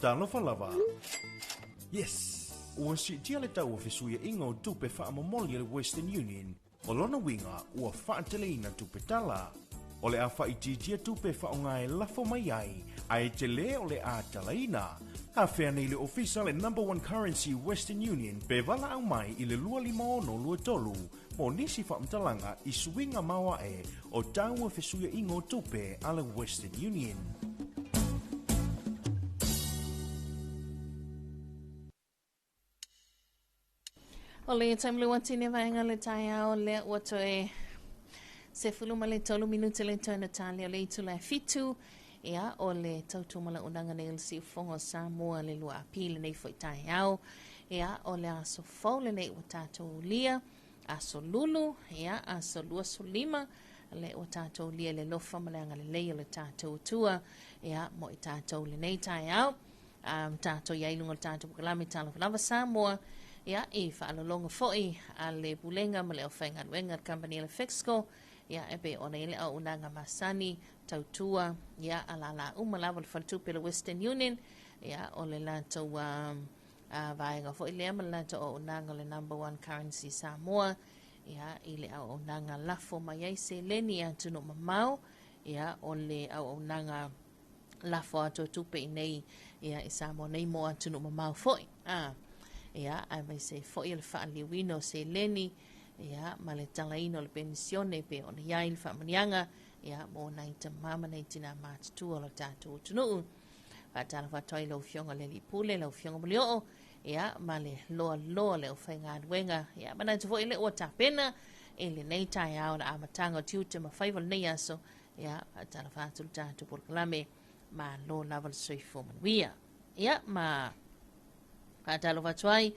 Talofa lava! Yes! Ua siitia le tau o fesuiaiga o tupe faamomoli a le Western Union, o lona uiga ua faateleina tupe tala. O le a faaitiitia tupe e faaaoga e lafo mai ai, ae tele o le a talaina. Afea nei le ofisa le Number One Currency Western Union pe valaau mai i le 25623 mo nisi faamatalaga i suiga maoae o tau o fesuiaiga o tupe a le Western Union. O le taimi le watine vaega le taeao lea ua toe 13 minute le toe na tali o le itula e fitu. Ia, o le tautumalaunaga nei o le siufofoga o Samoa le lua api lenei foi taeao. Ia, o le aso fou lenei ua tatou ulia, aso lulu, ia, aso 25, le ua tatou ulia le lofa ma le agalelei o le tatou Atua, ia, mo i tatou lenei taeao. Um, tatou iai luga o le tatou polokalame Talofa Lava Samoa, ia, i faalologo foi a le Pulega ma le Aufaigaluega a le Kamupani a le Fexco, ia, e pei ona i ai le auaunaga masani, tautua, ia, a lālā uma lava o le faletupe o le Western Union, ia, o le latou um, uh, vaega foi lea ma le latou auaunaga o le number one currency Samoa, ia, i le auaunaga lafo mai ai seleni i atunuu mamao, ia, o le auaunaga lafo atu o tupe i nei ia i Samoa nei mo atunuu mamao foi. A, ia, aemaise ai foi o le faaliliuina o seleni, ia, ma le talaina o le penisione e pei ona i ai le faamanuiaga, ia, mo nai tama ma nai tinā matutua o lo tatou atunuu. Faatalofa atu ai i lau Afioga i le Alii Pule, lau Afioga Mulioo, ia, ma le loaloa o le aufaigaluega. Ia, manatu foi lea ua tapena i lenei taeao le amataga o tiute ma faiva o lenei aso, Ia, faatalofa atu le tatou polokalame, malo lava le soifua manuia. Ia, ma faatalofa atu ai,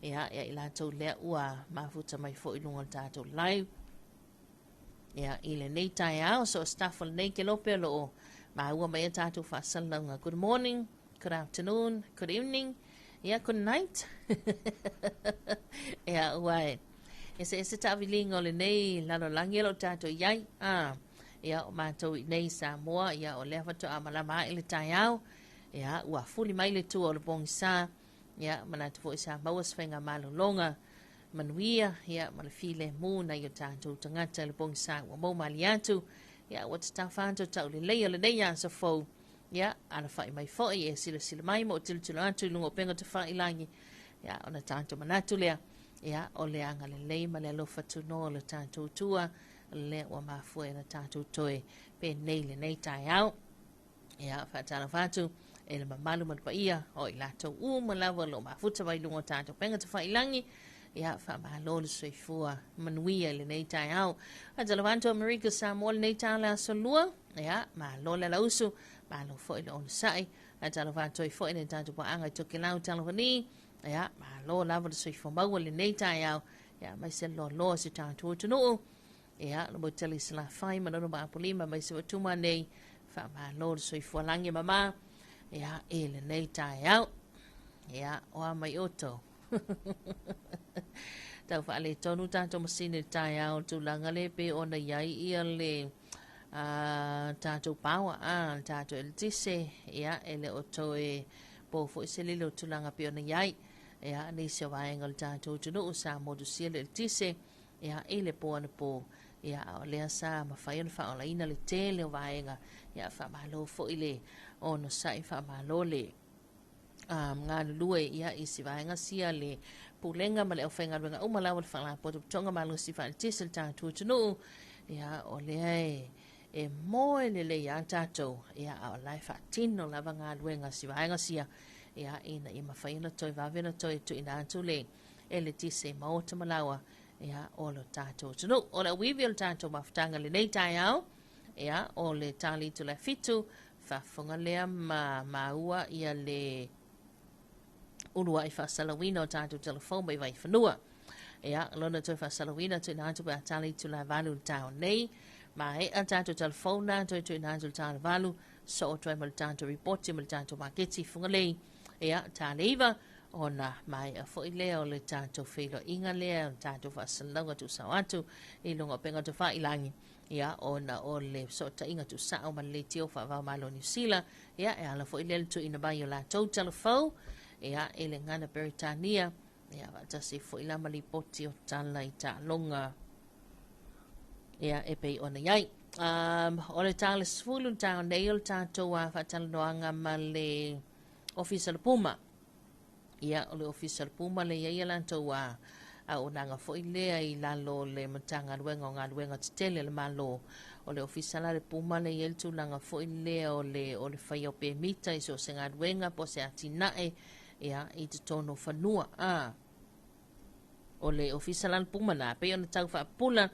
ia, ia i latou lea ua mafuta mai foi i luga o le tatou live. Ia, i lenei taeao, so staff o lenei kelope o lo o maua mai a tatou faasalalauga. Good morning, good afternoon, good evening, ia, good night. Ia, ua e. Eseese taaviliga o lenei lalolagi o lo o tatou i ai. A, ia, o matou i nei i Samoa, ia, o lea faatoa malama ae le taeao, ia, ua fuli mai le tua o le pogisa, ia, manatu foi sa maua se faiga malologa manuia, ia, ma le filemu nai o tatou tagata i le pogisa ua maua malie atu, ia, ua tatafa atu taulelei o lenei aso fou, ia, alafai mai foi e silasila mai ma o tilotilo atu i luga o upega tafailagi, ia, ona tatou manatu lea, ia, o le agalelei ma le alofa tunoa o le tatou Atua, lea ua mafua ai ona tatou toe penei lenei taeao. Ia, faatalofa atu e le mamalu ma le paia o i latou uma lava o lo o mafuta mai luga o tatou upega tafailagi. Ia, faamalo le soifua manuia i lenei taeao. Faatalofa atu Amerika Samoa lenei taeao le aso lua. Ia, malo le alausu, malo foi le onosai. Faatalofa atu ai foi i le tatou paaga i Tokelau Talofa ni. Ia, malo lava le soifua maua i lenei taeao. Ia, aemaise le loaloa o si tatou atunuu. Ia, le motu i Salafai, Manono ma Apolima, aemaise foi Tumua nei. Faamalo le soifua lagi e mama. Ia, i lenei taeao. Ia, o a mai outou. Tau faaletonu tatou masini i le taeao, le tulaga lea e pei ona i ai ia le tatou power, a, le tatou eletise, ia, e le o toe po foi se lilo i le tulaga e pei ona i ai. Ia, nisi o vaega o le tatou atunuu sa motusia le eletise, ia, i le po anapo, ia, a o lea sa mafai ona faaolaina le tele o vaega, ia, faamalo foi le onosai, faamalo le galulue ia, i si vaega sia le Pulega ma le aufaigaluega uma lava o le Faalapotopotoga Malosi Faaletise o le tatou atunuu, ia, o lea e e moe lelei lava tatou, ia, a o la e faatino lava galuega a si vaega sia, ia, ina ia mafai ona toe vave ona toe tuuina atu le eletise i maota ma laoa, ia, o lo tatou atunuu. O le auivi o le tatou mafutaga i lenei taeao, ia, o le tali itula e fitu, faafofoga lea ma maua ia le uluai faasalauina o tatou talafou mai Vaifanua. Ia, lona toe faasalauina tuuina atu pe a tala itula e valu i le taeao nei. Maea tatou talafou na toe tuuina atu i le taeao valu, soo atu ai ma le tatou ripoti ma le tatou maketi i Fugalei. Ia, tale iva, Ona maea foi lea o le tatou feiloaiga lea, o le tatou faasalalauga tuusao atu i luga o upega tafailagi, ia, ona o le fesootaiga tuusao ma le leitio faava-o-Malo o Niu Sila, ia, e ala foi lea i le tuuina mai o latou talafou, ia, i le gagana Peretania, ia, faatasi foi la ma lipoti o tala i taaloga, ia, e pei ona i ai. O le ta o le 10 i le taeao nei o le tatou faatalanoaga ma le Ofisa o le Puma. Ia, o le Ofisa o le Puma lea e i ai a latou auaunaga foi lea i lalo o le Matagaluega o Galuega Tetele a le Malo. O le Ofisa la le Puma lea e i ai le tulaga foi lea o le, o le faia o pemita i so o se galuega po o se atinae, ia, i totonu o fanua. A, o le Ofisa la le Puma na, pei ona tau faapupula,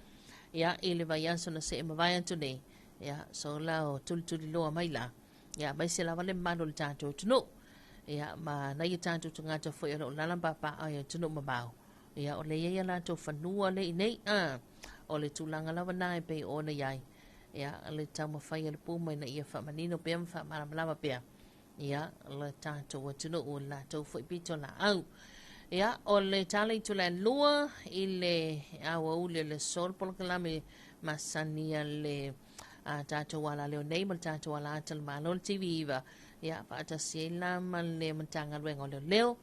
ia, i le vaiaso na see mavae atu nei, ia, so la o tulituliloa mai la, ia, aemaise lava le mamalu o le tatou atunuu, ia, ma nai o tatou tagata foi o lo o alaala ma papaaao i atunuu mamao, ia, o lea e i ai a latou fanua lea i inei, a, o le tulaga lava na e pei ona i ai, ia, le taumafai a le Puma ina ia faamanino pea ma faamalamalama pea, ia, le tatou atunuu i le latou foi pitolaau. Ia, o le tala i itula e 2 i le aoauli o le aso le polokalame masani a le a tatou alaleo nei ma le tatou ala ata le Malo le TV9, ia, faatasi ai la ma le Matagaluega o Leoleo,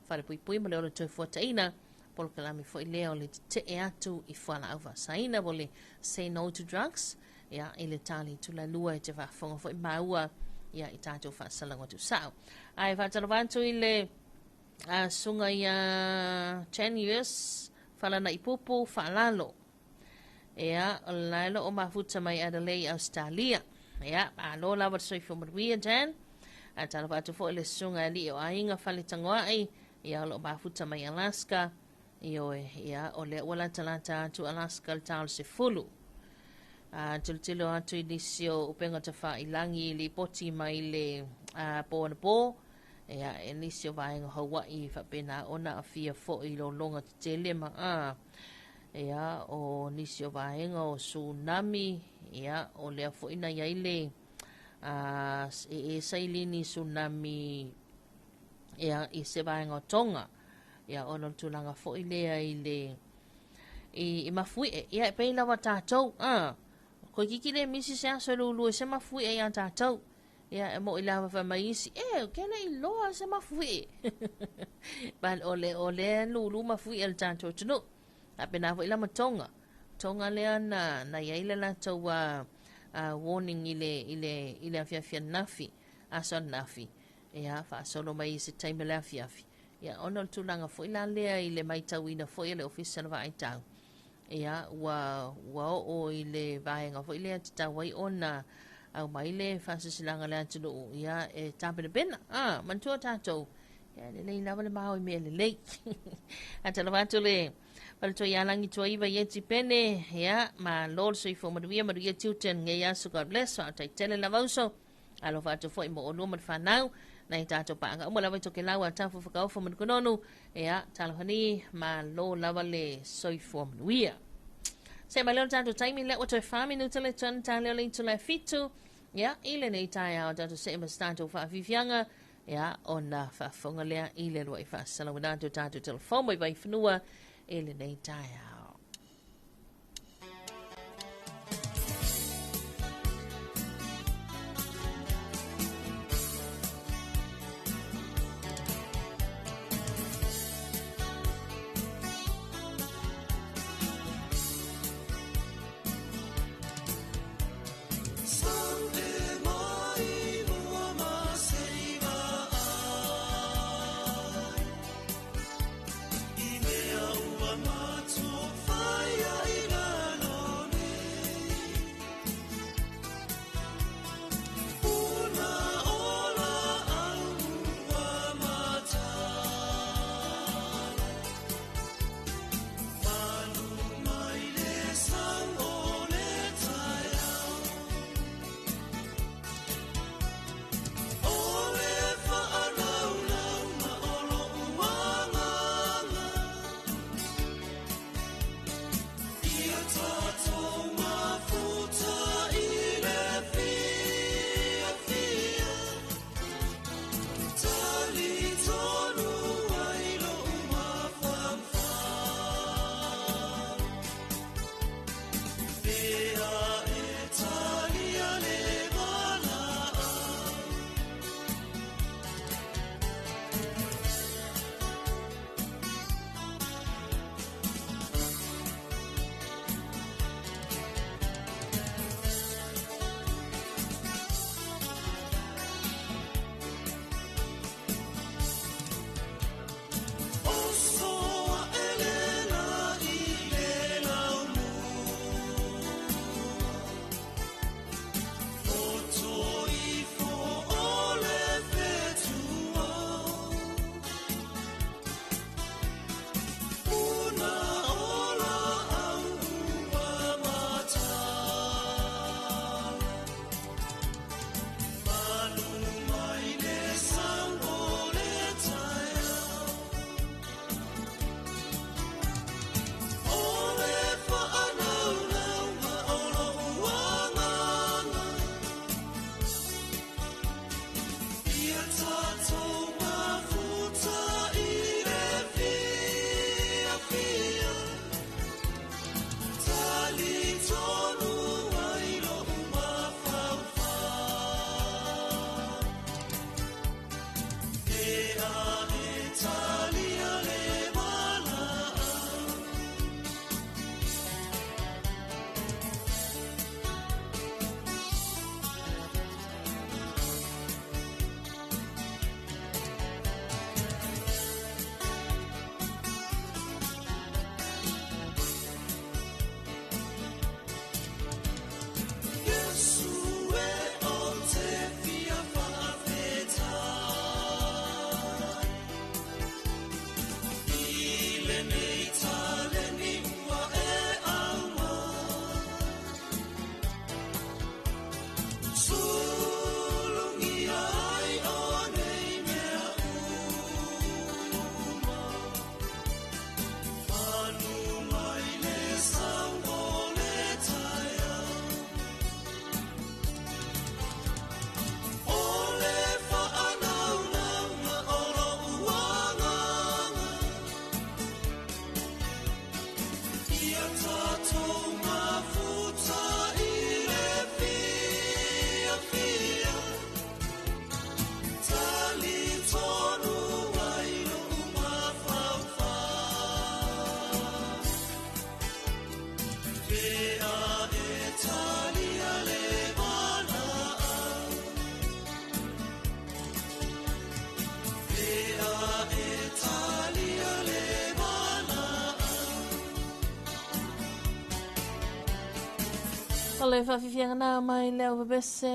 Falepuipui ma le Ola Toefuataina, polokalame foi lea o le tetee atu i fualaau faasaina po o le Say No to Drugs, ia, i le tali itula 2 e te faafofoga foi maua, ia, i tatou faasalaga tuusao. Ae faatalofa atu i le susuga ia Janius Falanaipupu Faalalo. Ia, o la e lo o mafuta mai Adelaide, Australia. Ia, malo lava le soifua manuia, Jan. Ae talofa atu foi le susuga i alii o aiga Faletagoai, ia, o lo o mafuta mai Alaska. Ioe, ia, o lea ua latalata atu Alaska le ta o le 10. A tilotilo atu i nisi o upega tafailagi i lipoti mai le po anapo, ia, e nisi o vaega o Hawaii faapena ona aafia foi i lologa tetele ma a, ia, o nisi o vaega o tsunami, ia, o lea foi na i ai le e sailini tsunami, ia, i se vaega o Tonga, ia, ona o le tulaga foi lea i le i mafuie, ia, e pei lava tatou, a, toeitiiti le misi se aso e lulu ai se mafuie iā tatou. Ia, e moʻi lava fai mai isi, e, ke le iloa se mafuie. But o le, o lea lulu mafuie a le tatou atunuu. Faapena foi la ma Tonga. Tonga lea na, na i ai le latou warning i le, i le, i le afiafi ananafi, aso ananafi. Ia, faasolo mai i se taimi o le afiafi. Ia, ona o le tulaga foi la lea i le matauina foi e le Ofisa o le Vaai Tau, ia, ua, ua oo i le vaega foi lea tatau ai ona aumai le faasilasilaga a le atunuu, ia, e tapenapena. A, manatua tatou, ia, e lelei lava le mao i mea lelei. Faatalofa atu le faletua ia Lagituaiva i Etipene, ia, malo le soifua manuia, manuia tiute o lenei aso, God bless, faafetai tele lava uso. Alofa atu foi mo olua ma le fanau, nai tatou paaga uma lava i Tokelau a Tafu Whakaofa Manukononu, ia, talofa ni, malo lava le soifua manuia. Se mai lea o le tatou taimi lea ua toe 4 minuta le tonu ta lea o le itula e 7, ia, i lenei taeao tatou see ma se tatou faafiafiaga, ia, ona faafofoga lea i le lua'i faasalauina atu o tatou telefoni mai Vaifanua i lenei taeao. O le faafiafiaga mai le aupepese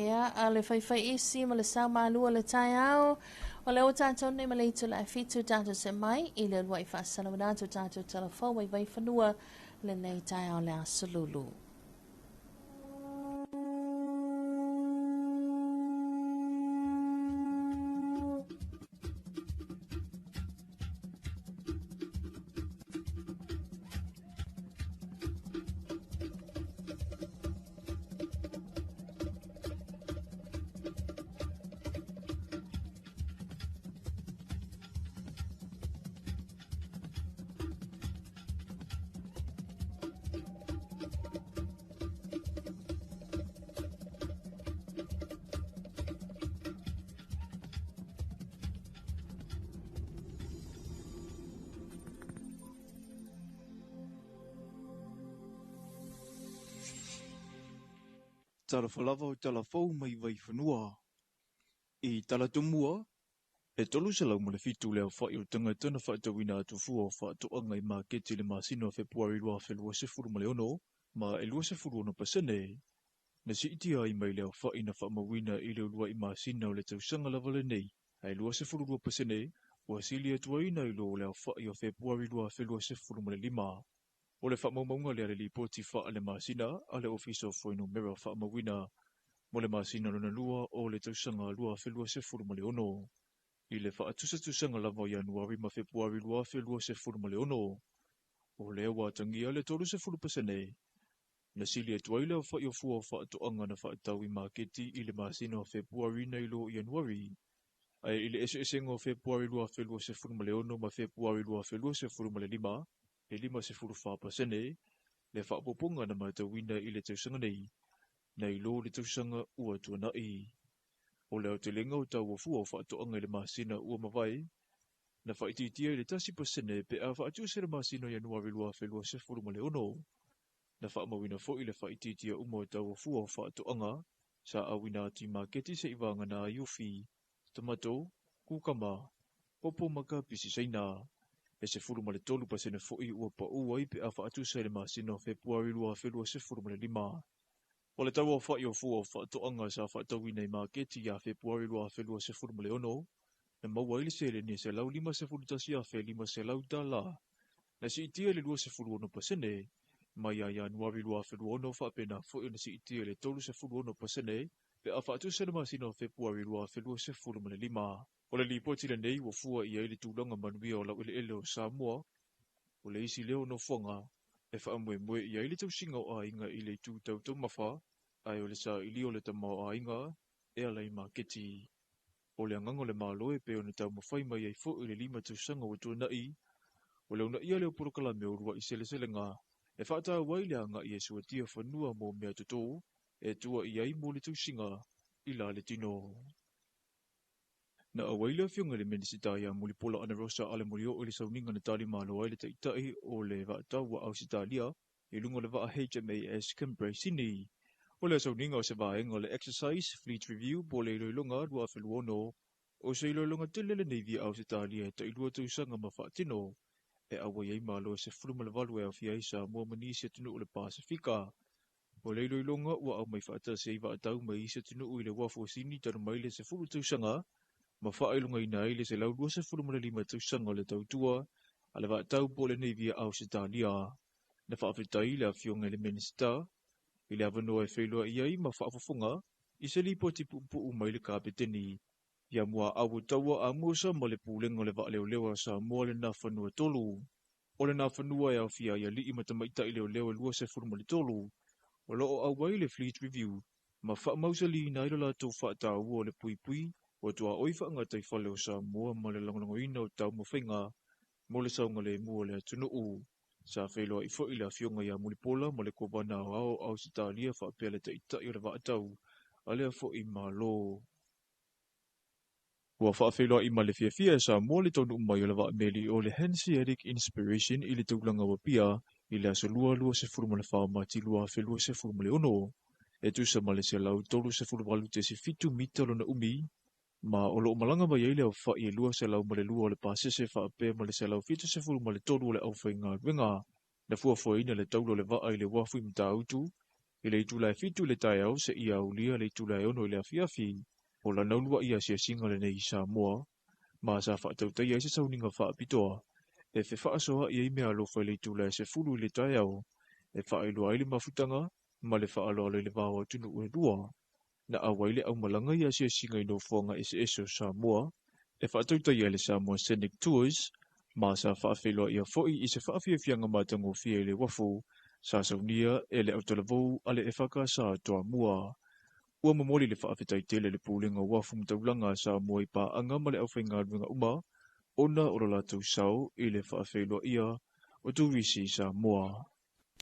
ia a le faifaiisi ma le saumalua le taeao. O le ua tatou nei ma le itula e 7 tatou se mai i le uluai faasalalauina atu tatou talafou ai vaifanua lenei taeao le aso Lulu. Talofa lava o talafou mai vaifanua. I talatumua, e 307 le aofa'i o tagata na fa'atauina atu fua o fa'ato'aga i maketi i le masina o Fepuari 2026 ma e 26% na si'itia ai mai le aofa'i na fa'amauina i le ulua'i masina o le tausaga lava lenei ae 22% ua sili atu ai nai lo le aofa'i o Fepuari 2025. O le fa'amaumauga lea le lipoti fa'ale masina a le Ofisa o Fuainumera Fa'amauina mo le masina lona lua o le tausaga 2026. I le fa'atusatusaga lava o Ianuari ma Fepuari 2026, o lea ua atagia le 30% na sili atu ai le aofa'i o fua o fa'ato'aga na fa'atau i maketi i le masina o Fepuari nai lo Ianuari. Ae i le eseesega o Fepuari 2026 ma Fepuari 2025, e 54% Le faaopoopoga na matauina i le tausaga nei, nai lo le tausaga ua tuanai. O le aotelega o tau o fua o faatoaga i le masina ua mavae, na faaitiitia i le 1% pe a faatusa i le masina o Ianuari 2026. Na faamauina foi le faaitiitia uma o tau o fua o faatoaga sa auina atu i maketi se'i vagana ai ufi, tomato, kukama, popo ma kapisi Saina. E 13% foi ua paū ai pe a faatusa i le masina o Fepuari 2025. O le tau aofa'i o fua o faatoaga sa faatauina i maketi ia Fepuari 2026, na maua ai le seleni e $151,500, na siitia i le 26% mai ia Ianuari 2026, faapena foi ona siitia i le 36% pe a faatusa i le masina o Fepuari 2025. O le lipoti lenei ua fua i ai le tulaga manuia o laueleele o Samoa, o le isi lea o nofoaga e faamoemoe i ai le tausiga o aiga i le itu tau taumafa, ae o le sailia o le tamaoaiga e ala i maketi. O le agaga o le Malo e pei ona taumafai mai ai foi i le 5 tausaga ua tuanai, o le uunaia lea o polokalame o uluai seleselega e faataua ai le agai e suatia fanua mo mea totō e tua i ai mo le tausiga i la le tino. Na auai le afioga i le Minisita ia Mulipola Anarosa Alemolio'o i le sauniga na talimalo ai le Taitai o le Vaataua Ausetalia i luga o le vaa HMAS Canberra i Sydney. O lea sauniga o se vaega o le Exercise Fleet Review po o le iloiloga 2026. O se iloiloga tele le Navy a Ausetalia e tailua tausaga ma faatino e auai ai malo e 18 e aofia ai Samoa ma nisi atunuu o le Pasefika. O le iloiloga ua aumai faatasi ai vaatau mai isi atunuu i le uafu o Sini talu mai le 10 tausaga ma faailogaina ai le 125 tausaga o le tautua a le vaatau po o le Navy a Ausetalia. Na faafetai le afioga i le Minisita i le avanoa e feiloai ai ma faafofoga i se lipoti puupuu mai le Kapeteni ia Muaau o Taua Amosa ma le Pulega o le Vaaleoleo a Samoa le Nafanua 3. O le Nafanua e aofia ai alii ma tamaitai leoleo e 23, o lo o auai le Fleet Review ma faamausaliina ai lo latou faataua o le puipui o tuaoi faagataifale o Samoa ma le lagolagoina o taumafaiga mo le saogalemu o le atunuu. Sa feiloai foi le afioga ia Mulipola ma le Kovana Aoao o Ausetalia faapea le Taitai o le Vaatau a lea foi Malo. Ua faafeiloai ma le fiafia e Samoa le taunuu mai o le vaameli o le Hanseatic Inspiration i le tulaga o Apia i le aso 2 24 Mati 2026. E tusa ma le 138.7 mita lona umi, ma o loo malaga mai ai le aofa'i e 202 o le pasese faapea ma le 173 o le aufaigaluega. Na fuafuaina le taula o le vaa i le uafu i Matautu i le itula e 7 i le taeao seia aulia le itula e 6 i le afiafi. O lana uluai asiasiga lenei i Samoa, ma sa faatautaia ai se sauniga faapitoa e fefaasoa'i ai meaalofa i le itula e 10 i le taeao e faailoa ai le mafutaga ma le faaaloalo i le va o atunuu e lua. Na auai le aumalaga i asiasiga i nofoaga eseese o Samoa e faatautaia e le Samoa Scenic Tours, ma sa faafeiloaia foi i se faafiafiaga matagofie i le uafu sa saunia e le autalavou a le EFKS Toamua. Ua momoli le faafetai tele i le Pulega o Uafu ma Taulaga a Samoa i paaga ma le aufaigaluega uma ona o lo latou sao i le faafeiloaia o turisi i Samoa.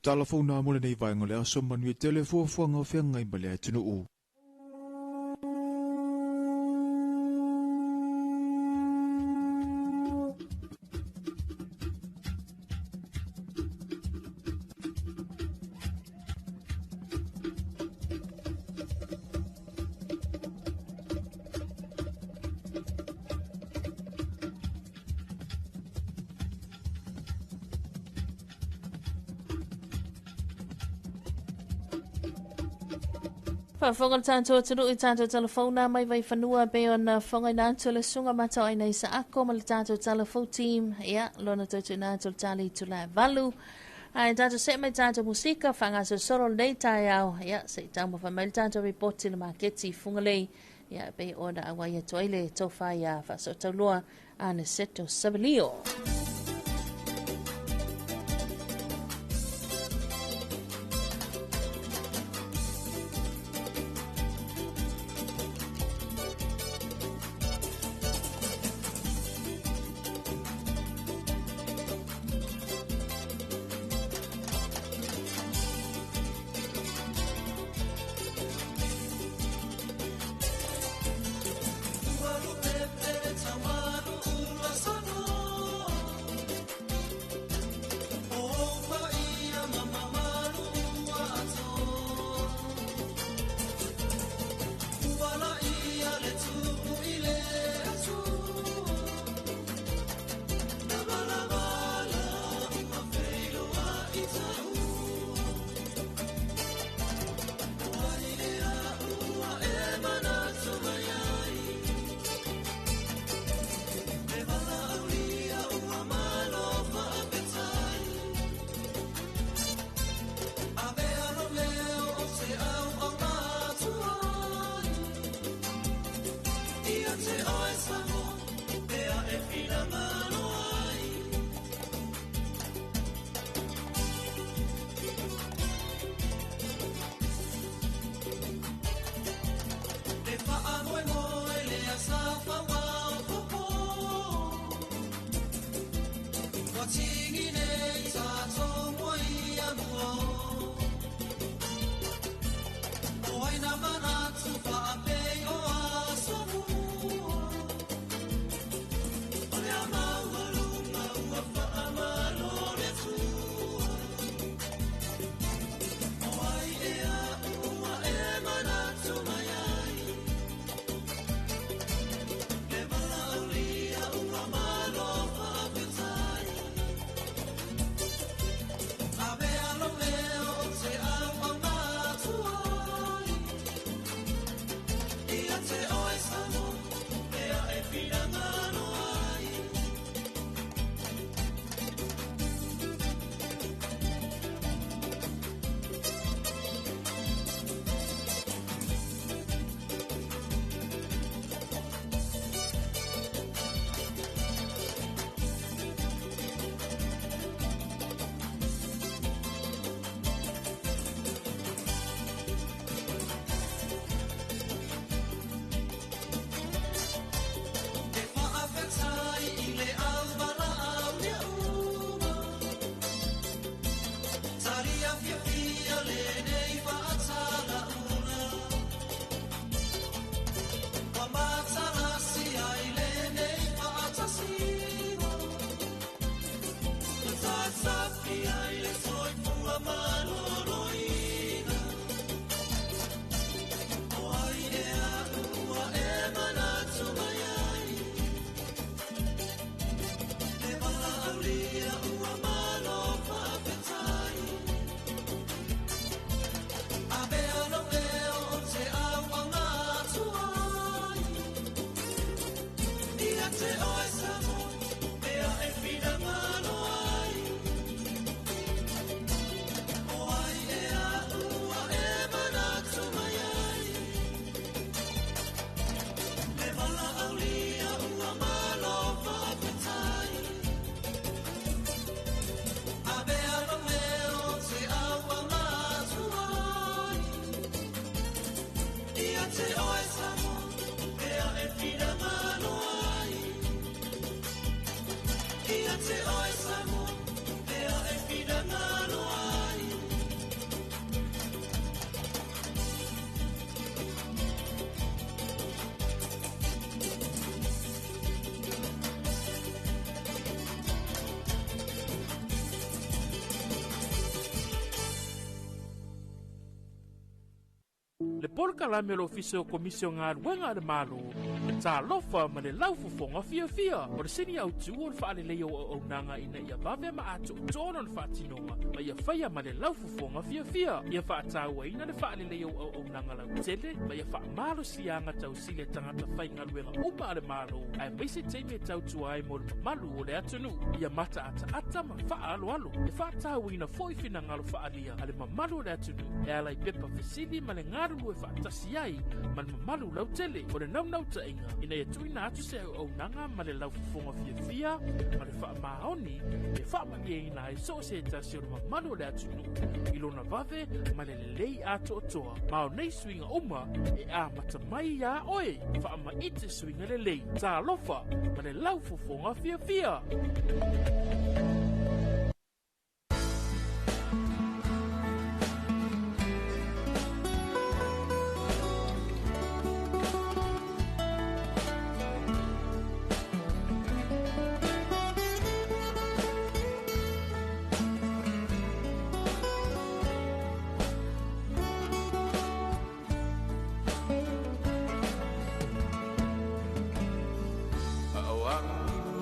Tala fou nā mo lenei vaega o le aso, manuia tele fuafuaga o feagai ma le atunuu. Faafofoga le tatou atunuu i tatou talafauna mai Vaifanua pei ona fofogaina atu le susuga Mataoaina Isaako ma le tatou talafou team. Ia, lona toe tuuina atu o le tali itula e 8. Ae tatou see mai tatou musika faagasolosolo lenei taeao. Ia, se i taumafai mai le tatou ripoti i le maketi i Fugalei. Ia, pei ona auai atu ai le tofa ia Faasootauloa Aniceto Savelio. Le polokalame o le Ofisa o Komisi o Galuega a le Malo, Talofa ma le laufofoga fiafia. O le sini autu o le faaleleia o auaunaga ina ia vave ma atoatoa lona faatinoga ma ia faia ma le laufofoga fiafia. Ia faatauaina le faaleleia o auaunaga lautele ma ia faamalosiaga tausili a tagata faigaluega uma a le Malo, aemaise taimi e tautua ai mo le mamalu o le atunuu. Ia mataataata ma faaaloalo. E faatauaina foi finagalo faaalia a le mamalu o le atunuu e ala i pepa fesili ma le galulue faatasi ai ma le mamalu lautele. O le naunautaiga ina ia tuuina atu se auaunaga ma le laufofoga fiafia ma le faamaoni e faamalieina ai so o se tasi o le mamalu o le atunuu i lona vave ma le lelei atoatoa. Ma o nei suiga uma e amata mai iā oe. Faamaite suiga lelei. Talofa ma le laufofoga fiafia.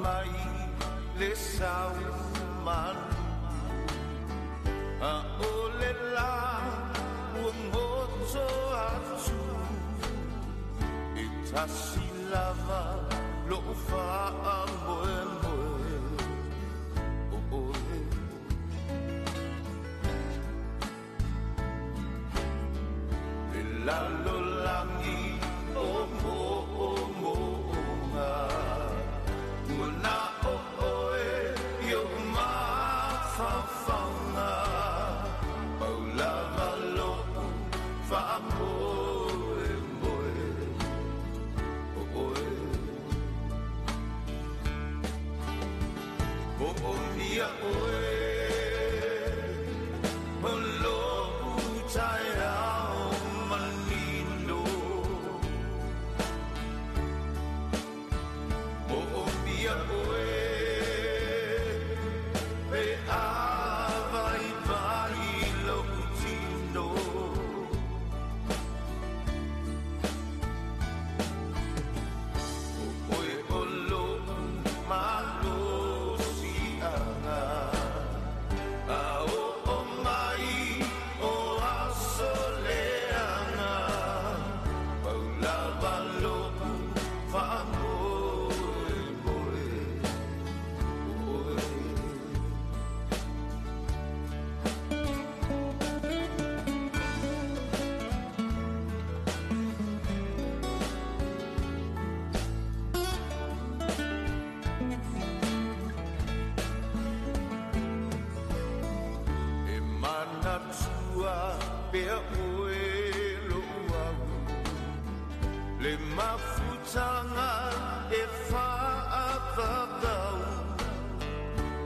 Mai le sau manu a o le la ua goto atu e tasi lava lo'u faamoemoe o oe. Le lalolagi o mo'omo'oga ua na o oe i o'u mafaufauga pau lava lo'u faamoemoe o oe. Mo'omia oe o lo'u taeao manino. Mo'omia oe pe a vaivai lo'u tino. O oe o lo'u malosi'aga a o'o mai o aso leaga pau lava lo'u faamoemoe o oe. E manatua pea oe lo'u au le mafutaga e faavavau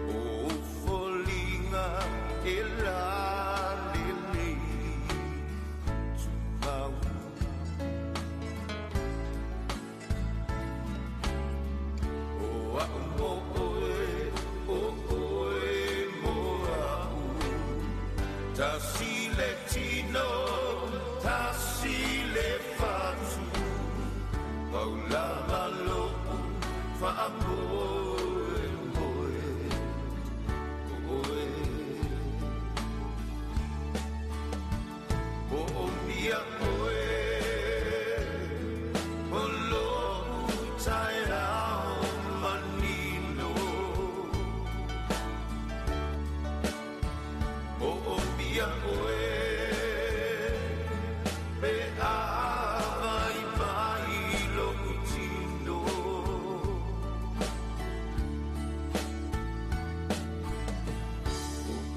o foliga e lalelei tumau. O a'u mo oe, o oe mo a'u, tasi le tino, tasi le fatu, pau lava lo'u faamoemoe o oe. Mo'omia oe o lo'u taeao manino. Mo'omia oe pe a vaivai lo'u tino.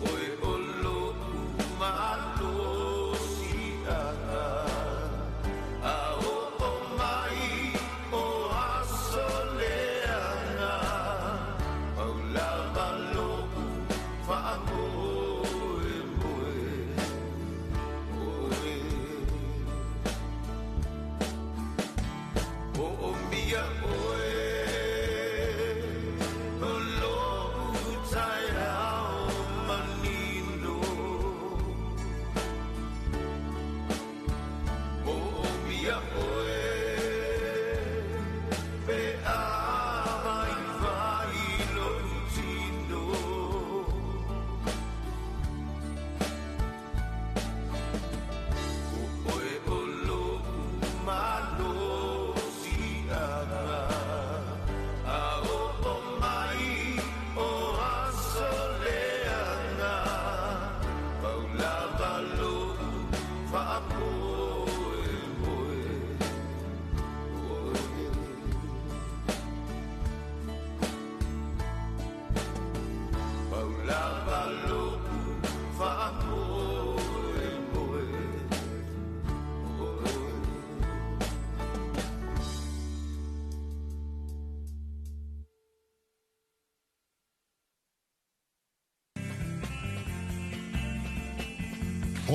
O oe o lo'u malosi'aga a o'o mai o aso leaga pau lava lo'u faamoemoe o oe. Mo'omia oe o lo'u taeao manino.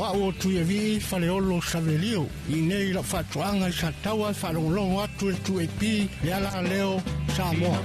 O au o Tuiavii Faleolo Savelio. I nei lau faatoaga i Sataua e faalogologo atu i le 2AP le ala leo Samoa.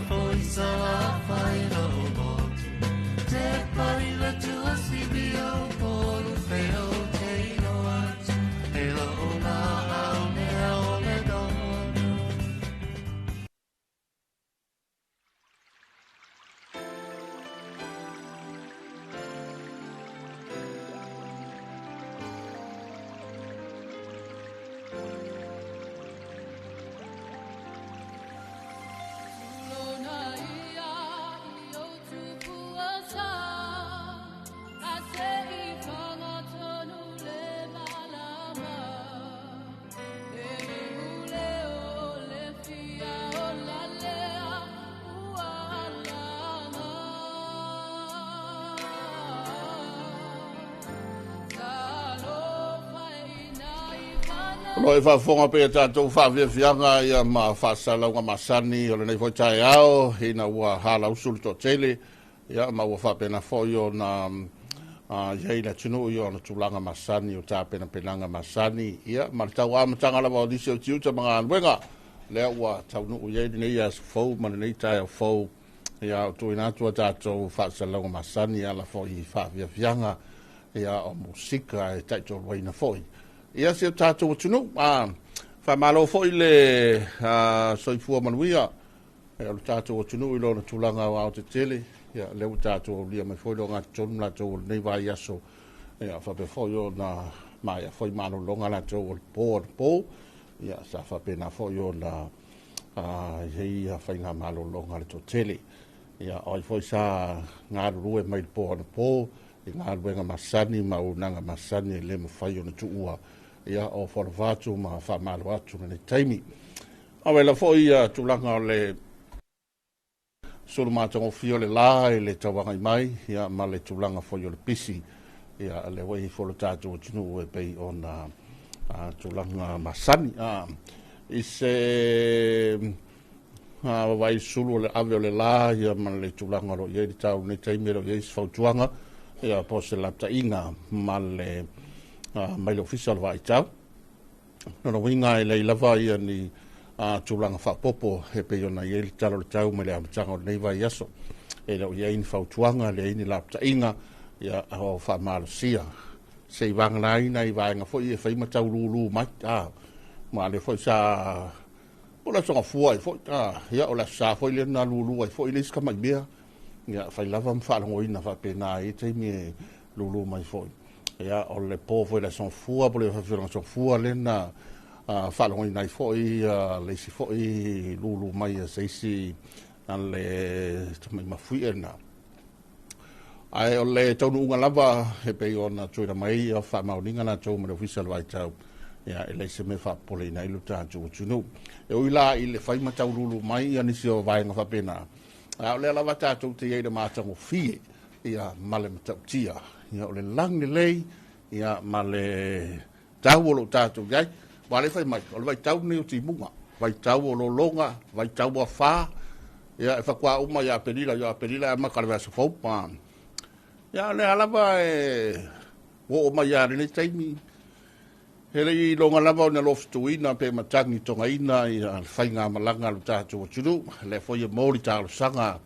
O lo o e faafofoga pea tatou faafiafiaga ia ma faasalalauga masani o lenei foi taeao ina ua halausu le toatele ia ma ua faapena foi ona i ai le atunuu i ona tulaga masani o tapenapenaga masani ia ma le tau amataga lava o nisi o tiute ma galuega lea ua taunuu i ai lenei aso fou ma lenei taeao fou ia o tuuina atu a tatou faasalalauga masani e ala foi i faafiafiaga ia o musika e taitoluaina foi ia si o tatou atunuu. Faamalo foi le soifua manuia o le tatou atunuu i lona tulaga aoaotetele ia lea ua tatou aulia mai foi le ogatotonu latou o lenei vaiaso ia faapea foi ona maea foi malologa latou o le po anapo ia sa faapena foi ona i ai ia faiga malologa a le toatele. Ia o ai foi sa galulue mai le po anapo i galuega masani ma auaunaga masani e le mafai ona tuua ia o foalofa atu ma faamalo atu lenei taimi. Awela foi ia tulaga o le sulu matagofie o le la i le tauagai mai ia ma le tulaga foi o le pisi ia le ua i foi lo tatou atunuu e pei ona tulaga masani. I se vai sulu o le ave o le la ia ma le tulaga o lo o i ai le tau lenei taimi e le o i ai se fautuaga ia po o se lapataiga ma le mai le ofisa o le vaitau. Lona uiga e leai lava ia ni tulaga faaopoopo e pei ona i ai le tala o le tau mai le amataga o lenei vaiaso. E le o i ai ni fautuaga, leai ni lapataiga ia o faamalosia se i vaganaina i vaega foi e fai ma taulūlū mai. Ma lea foi sa o le aso gafua ai foi, ia o le aso sa foi lea na lūlū ai foi le isi tamai mea. Ia fai lava ma faalogoina faapena i taimi e lūlū mai foi. Ia o le po foi le aso gafua po o le aso gafua lea na faalogoina ai foi le isi foi lūlū mai a se isi a le tamai mafuie lena. Ae o le taunuuga lava e pei ona tuuina mai ia faamaoniga latou ma le ofisa o le vaitau ia e leai se mea faapopoleina ai lo tatou atunuu. E ui la i le fai ma taululu mai ia nisi o vaega faapena, a o lea lava tatou te i ai i le matagofie ia ma le matautia ia o le lagi lelei ia ma le tau o lo o tatou i ai. Ua le fai mai, o le vaitau lenei o timuga, vaitau o lologa, vaitau o afa, ia e faatoa uma ia Aperila, ia Aperila e amata le vaiaso fou. Ia o lea lava e oo mai lava i lenei taimi, e le i iloga lava ona lofituina pe matagi togaina ia le faigamalaga a lo tatou atunuu. Lea foi e mo le talosaga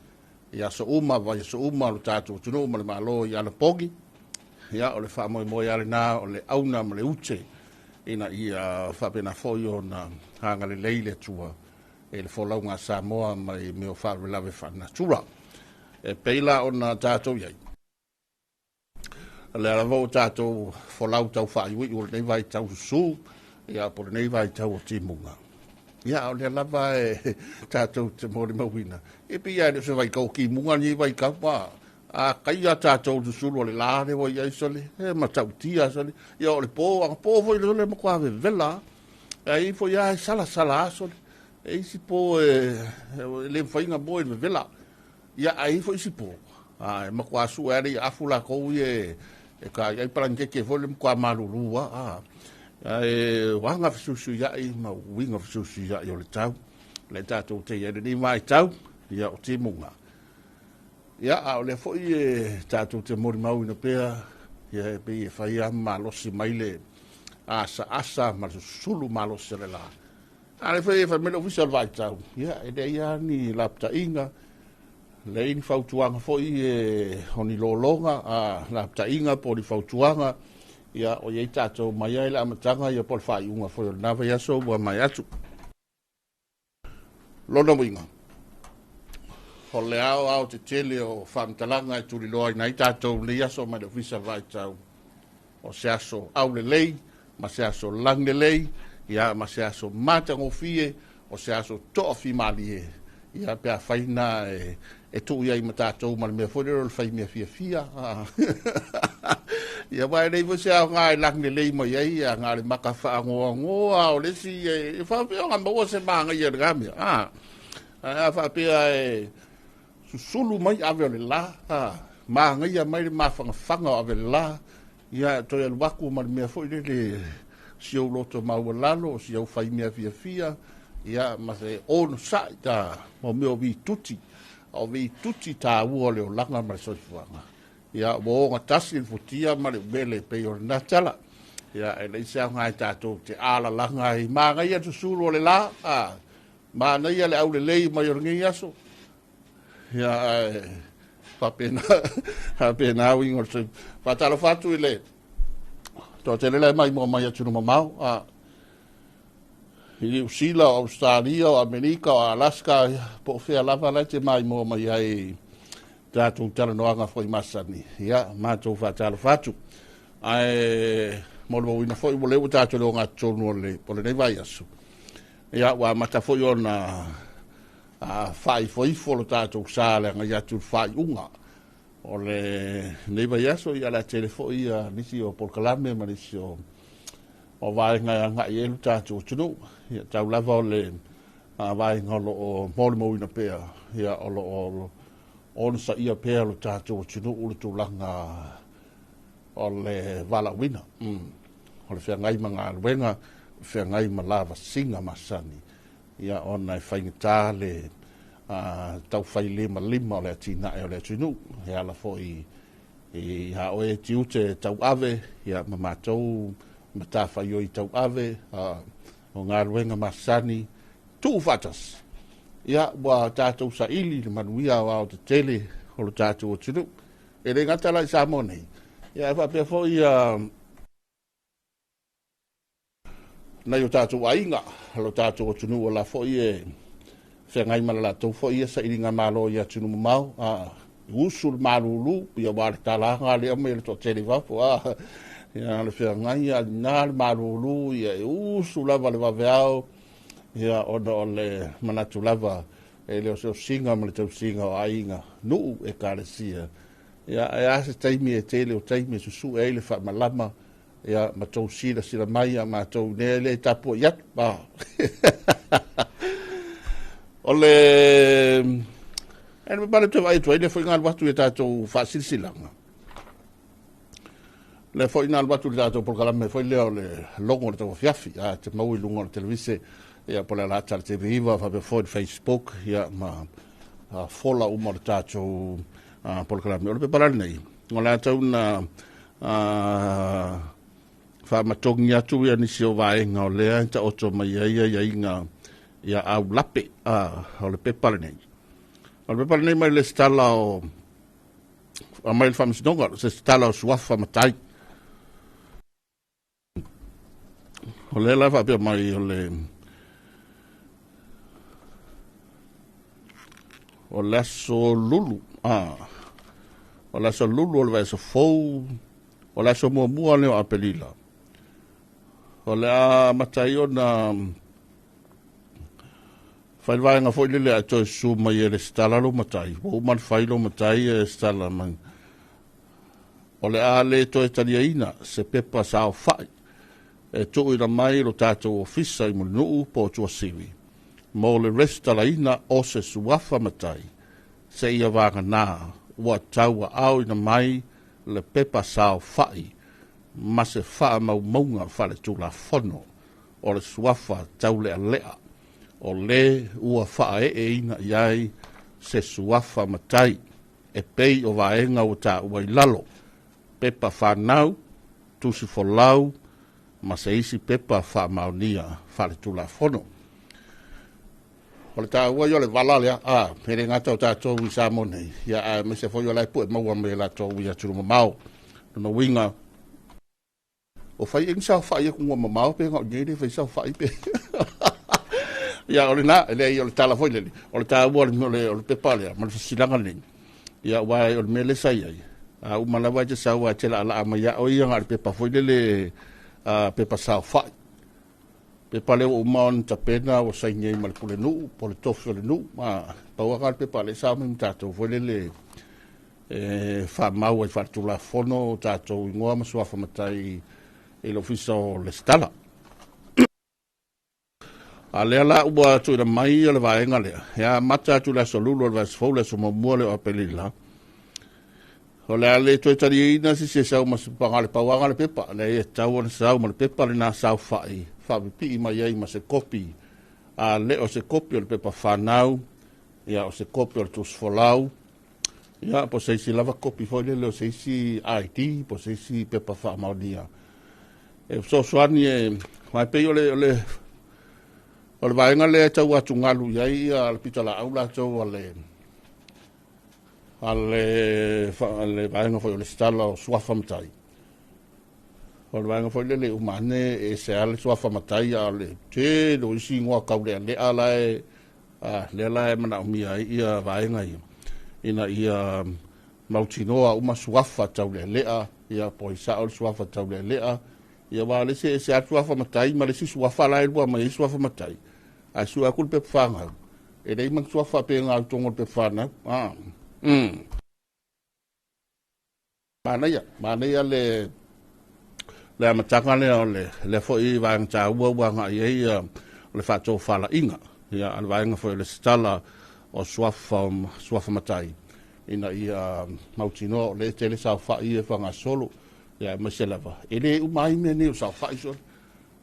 i aso uma, vaiaso uma lo tatou atunuu ma le Malo i anapogi. Ia o le faamoemoe lava lena o le auna ma le ute ina ia faapena foi ona agalelei le Atua e le folauga a Samoa mai mea o faalavelave faalenatura. E pei la ona tatou i ai, o lea lava ua tatou folau tau faaiuiu o lenei vaitau susū, ia po o lenei vaitau o timuga. Ia o lea lava e tatou te molimauina, e pei lava e le o se vaitau o timuga lenei vaitau, a kai a tatou le susulu o le la le ua i ai sole, e matautia sole, ia o le po, anapo foi le matua vevela, ai foi lava e salasala a sole, e isi po e le mafai ona moe i le vevela. Ia ai foi isi po, e matua sue lava le afu latou ia e tai ai palanitete foi le matua malulu a. Ae waga fesuisuiai ma uiga fesuisuiai o le tau. Le tatou te i ai lenei vaitau, ia o timuga. Ia, a o lea foi e tatou te molimauina pea Ia e pei e fai lava ma malosi mai le asaasa ma le susulu malosi o le la. A le fai e fai mai le Ofisa o le Vaitau, ia e leai lava ni lapataiga, leai ni fautuaga foi e o ni lologa, a lapataiga po o ni fautuaga, ia o i ai tatou mai ai le amataga ia po o le faaiuga foi o lena vaiaso ua mae atu. Lona uiga, o le ao ao tetele o faamatalaga e tuliloaina ai tatou lenei aso mai le Ofisa o le Vaitau, o se aso aulelei, ma se aso lagilelei, ia ma se aso matagofie, o se aso toafimalie, ia pe afai na e tuu i ai ma tatou ma le mea foi lea o le fai mea fiafia. Ia aua e leai foi se aoga e lagilelei mai ai, ia na o le maka faagoagoa o le isi e faapea ona maua se magaia i lena mea. Ae a faapea e susulu mai ave o le la, magaia mai le mafanafana o ave o le la, ia toe alu atu ma le mea foi lele si ou loto maualalo, si ou fai mea fiafia, ia ma se onosai ta mo mea o vituti, o vituti taua o le olaga ma le soifuaga. Ia ua ogatasi le futia ma le umele pei o lena tala. Ia e leai se aoga e tatou te alalaga ai. Manaia le susulu o le la, manaia le aulelei mai o lenei aso. Ia ae faapena, faapena uiga o le soifua. Faatalofa atu i le toatele la e maimoa mai atunuu mamao, i Niu Sila, o Australia, o Amerika, o Alaska, po o fea lava la e te maimoa mai ai tatou talanoaga foi masani. Ia, matou faatalofa atu. Ae molimauina foi ua lea ua tatou le ogatotonu o lenei vaiaso. Ia, ua amata foi ona faaifoifo lo tatou sa le agai atu i le faaiuga o lenei vaiaso. Ia, o le a tele foi nisi o polokalame ma nisi o vaega e agai i ai lo tatou atunuu. Ia, tau lava o le vaega o lo o molimauina pea, ia, o lo o onosaia pea lo tatou atunuu le tulaga o le valaauina, o le feagai ma galuega, feagai ma lavasiga masani, ia ona e faigata le taufai limalima o le atinae o le atunuu, e ala foi i a oe tiute tauave, ia ma matou matafaioi tauave, o galuega masani tuu faatasi. Ia ua tatou saili le manuia aoao tetele o lo tatou atunuu. E le gata la i Samoa nei, ia e faapea foi nai o tatou aiga, lo tatou atunuu o la foi e feagai ma le latou foi ia sailiga malo i atunuu mamao, usu le malulu, ia ua le talaga lea mai le toatele i fafo, ia le feagai a lina le malulu, ia e usu lava le vaveao, ia ona o le manatu lava e le o se osiga ma le tausiga o aiga, nuu ekalesia. Ia e a se taimi e tele o taimi e susue ai le faamalama, ia ma tou silasila mai a matou nea le tapuai atu. O le e le pale te vai atu ai le foi ngalu atu i tatou faasilasilaga. Le foi ngalu atu i tatou polokalame foi lea o le logo o le tauafiafi, te mau i luga o le televise, ia po le alata le TV iva, faapea foi le Facebook, ia ma fola uma o le tatou polokalame. O le pepa la lenei, o le a tau na faamatogi atu ia nisi o vaega o lea e taoto mai ai aiaiga ia aulape, o le pepa lenei. O le pepa lenei mai le setala o mai le faamasinoga, se setala o suafa matai. O lea la faapea mai o le aso lulu, o le aso lulu o le vaiaso fou, o le aso muamua lea o Aperila. O le a amata ai ona fai le vaega foi lele a toe susu mai e le setala lo matai, ua uma le fai lo matai e setala mai. O le a le toe taliaina se pepa saofai e tuuina mai lo tatou ofisa i Mulinuu po o Tuasivi mo le resitalaina o se suafa matai se ia vagana ua tauaaoina mai le pepa saofai ma se faamaumauga faaletulafono o le suafa taulealea o le ua faaeeina i ai se suafa matai e pei o vaega ua taua i lalo. Pepa fanau, tusi folau, ma se isi pepa faamaonia faaletulafono. O le taua ia o le vala lea, e le gata o tatou i Samoa nei, ia aemaise foi o la e pue maua mai e latou i atunuu mamao. Lona uiga, o fai ea ni saofai atunuu mamao pe na o i inei le fai saofai pe. Ia o lena, e leai o le tala foi lele, o le taua o le pepa lea ma le fasilaga lenei. Ia aua o le mea lea sa i ai, a uma lava e te sau ae te laalaa mai lava oe ia na o le pepa foi lele, pepa saofai. Pepa lea ua uma ona tapena ua saini ai ma le pulenuu po o le tofi o le nuu. Pau lava lena o le pepa lea e sao mai ma tatou foi lele e faamau ai faaletulafono o tatou igoa ma suafa matai i le ofisa o Lesitala. A lea la ua tuuina mai le vaega lea, e amata atu i le aso Lulu o le vaiaso fou, le aso 1 lea o Aperila. O le a le toe taliaina se isi e sau ma se paga le pauaga le pepa, leai e tatau ona sau ma le pepa lena saofai faapipii mai ai ma se kopi, a le o se kopi o le pepa fanau, ia o se kopi o le tusi folau, ia po o se isi lava kopi foi lele o se isi ID, po o se isi pepa faamaonia. E fesoasoani e, aua e pei o le, o le, o le vaega lea e tau atugalu i ai ia le pitolaau latou a le, a le, le vaega foi o le lesitala o Suafa Matai. O le vaega foi lele uma ane e ese lava le Suafa Matai, a o le tele o isi igoa taulealea la e, lea la e manaomia ai ia vaega ia, ina ia mautinoa uma suafa taulealea, ia po o sao le suafa taulealea, ia aua o le isi e ese lava le suafa matai ma le isi suafa la e lua mai ai suafa matai, ae sue atu le pepa fanau, e leai ma ni suafa faapena i totonu o le pepa fanau. Manaia, manaia le le amataga lea o le lea foi vaega taua ua agai i ai o le faatofalaiga, ia a le vaega foi o le lesitala o suafa, suafa matai, ina ia mautinoa o lea e tele saofai ia e faagasolo, ia aemaise lava e le uma ai mea nei o saofai sole.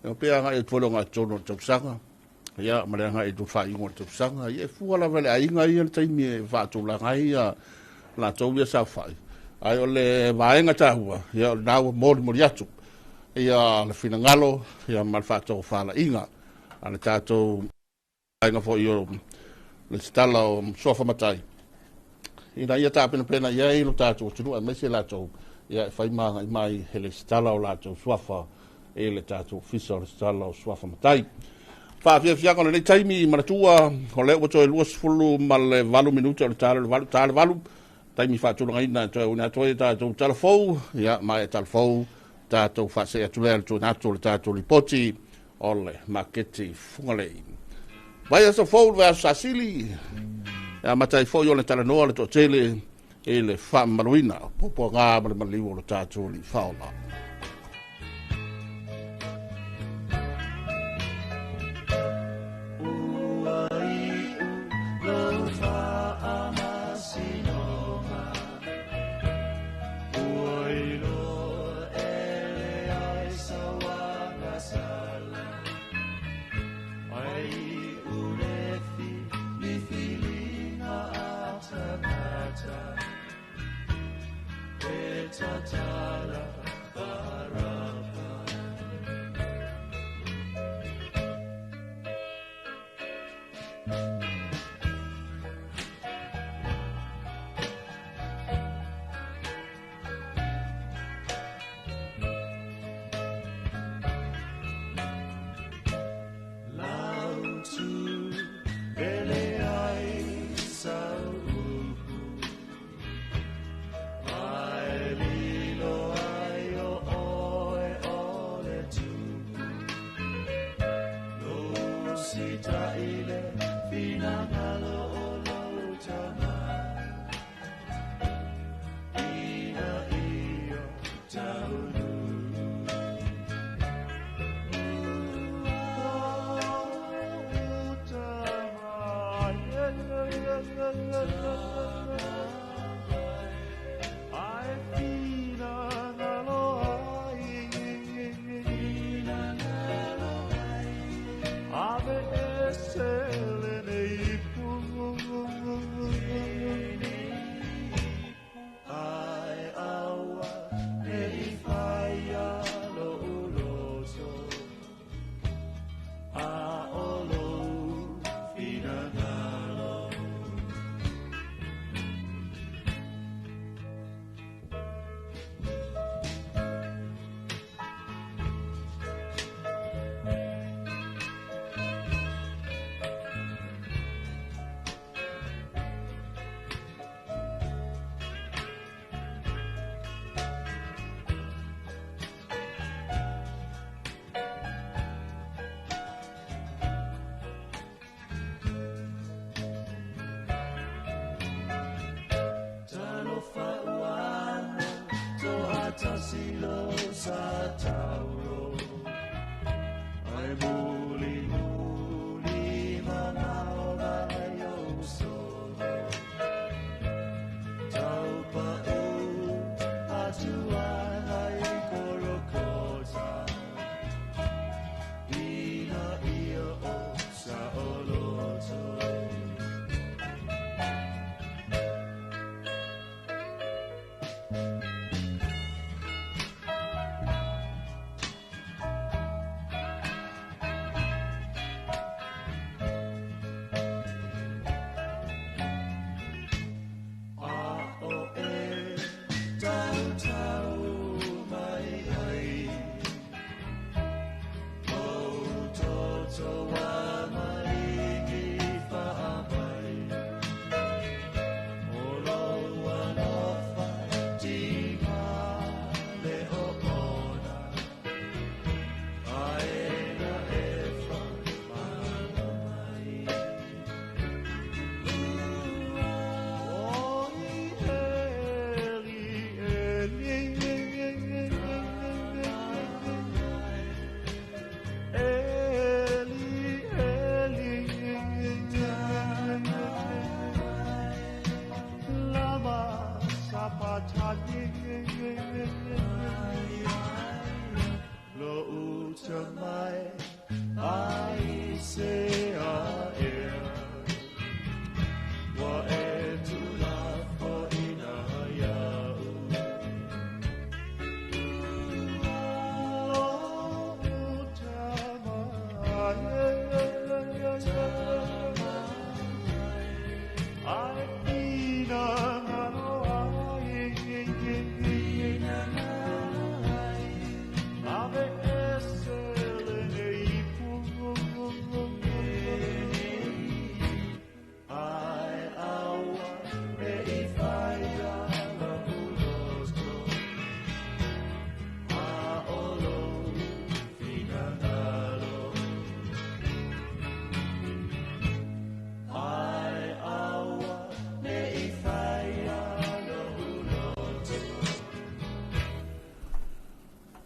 Ia pe agai atu foi le ogatotonu o le tausaga, ia ma le agai atu faaiuga o le tausaga, ia e fua lava i le aiga ia le taimi e faatulaga ai ia latou ia saofai. Ae o le vaega taua, ia o lena ua molimoli atu ia le finagalo ia ma le faatofalaiga a le tatou vaega foi o le tatala o Suafa Matai, ina ia tapenapena i ai lo tatou atunuu aemaise latou ia e fai ma agai mai e le tatala o latou suafa e le tatou ofisa o le tatala o Suafa Matai. Faafiafiaga o lenei taimi manatua o lea ua toe 28 minute o le ta le 8, ta le 8, taimi faatulagaina e toe auina atu ai tatou tala fou, ia ma e tala fou tatou faasee atu lea le tuuina atu o le tatou lipoti o le maketi Fugalei. Vaiaso fou le vaiaso Sasili, e amata ai foi ona talanoa le toatele i le faamamaluina o puapuaga ma le maliu o le tatou alii faaola. mai ai se a ea Wa e tula fo ina iau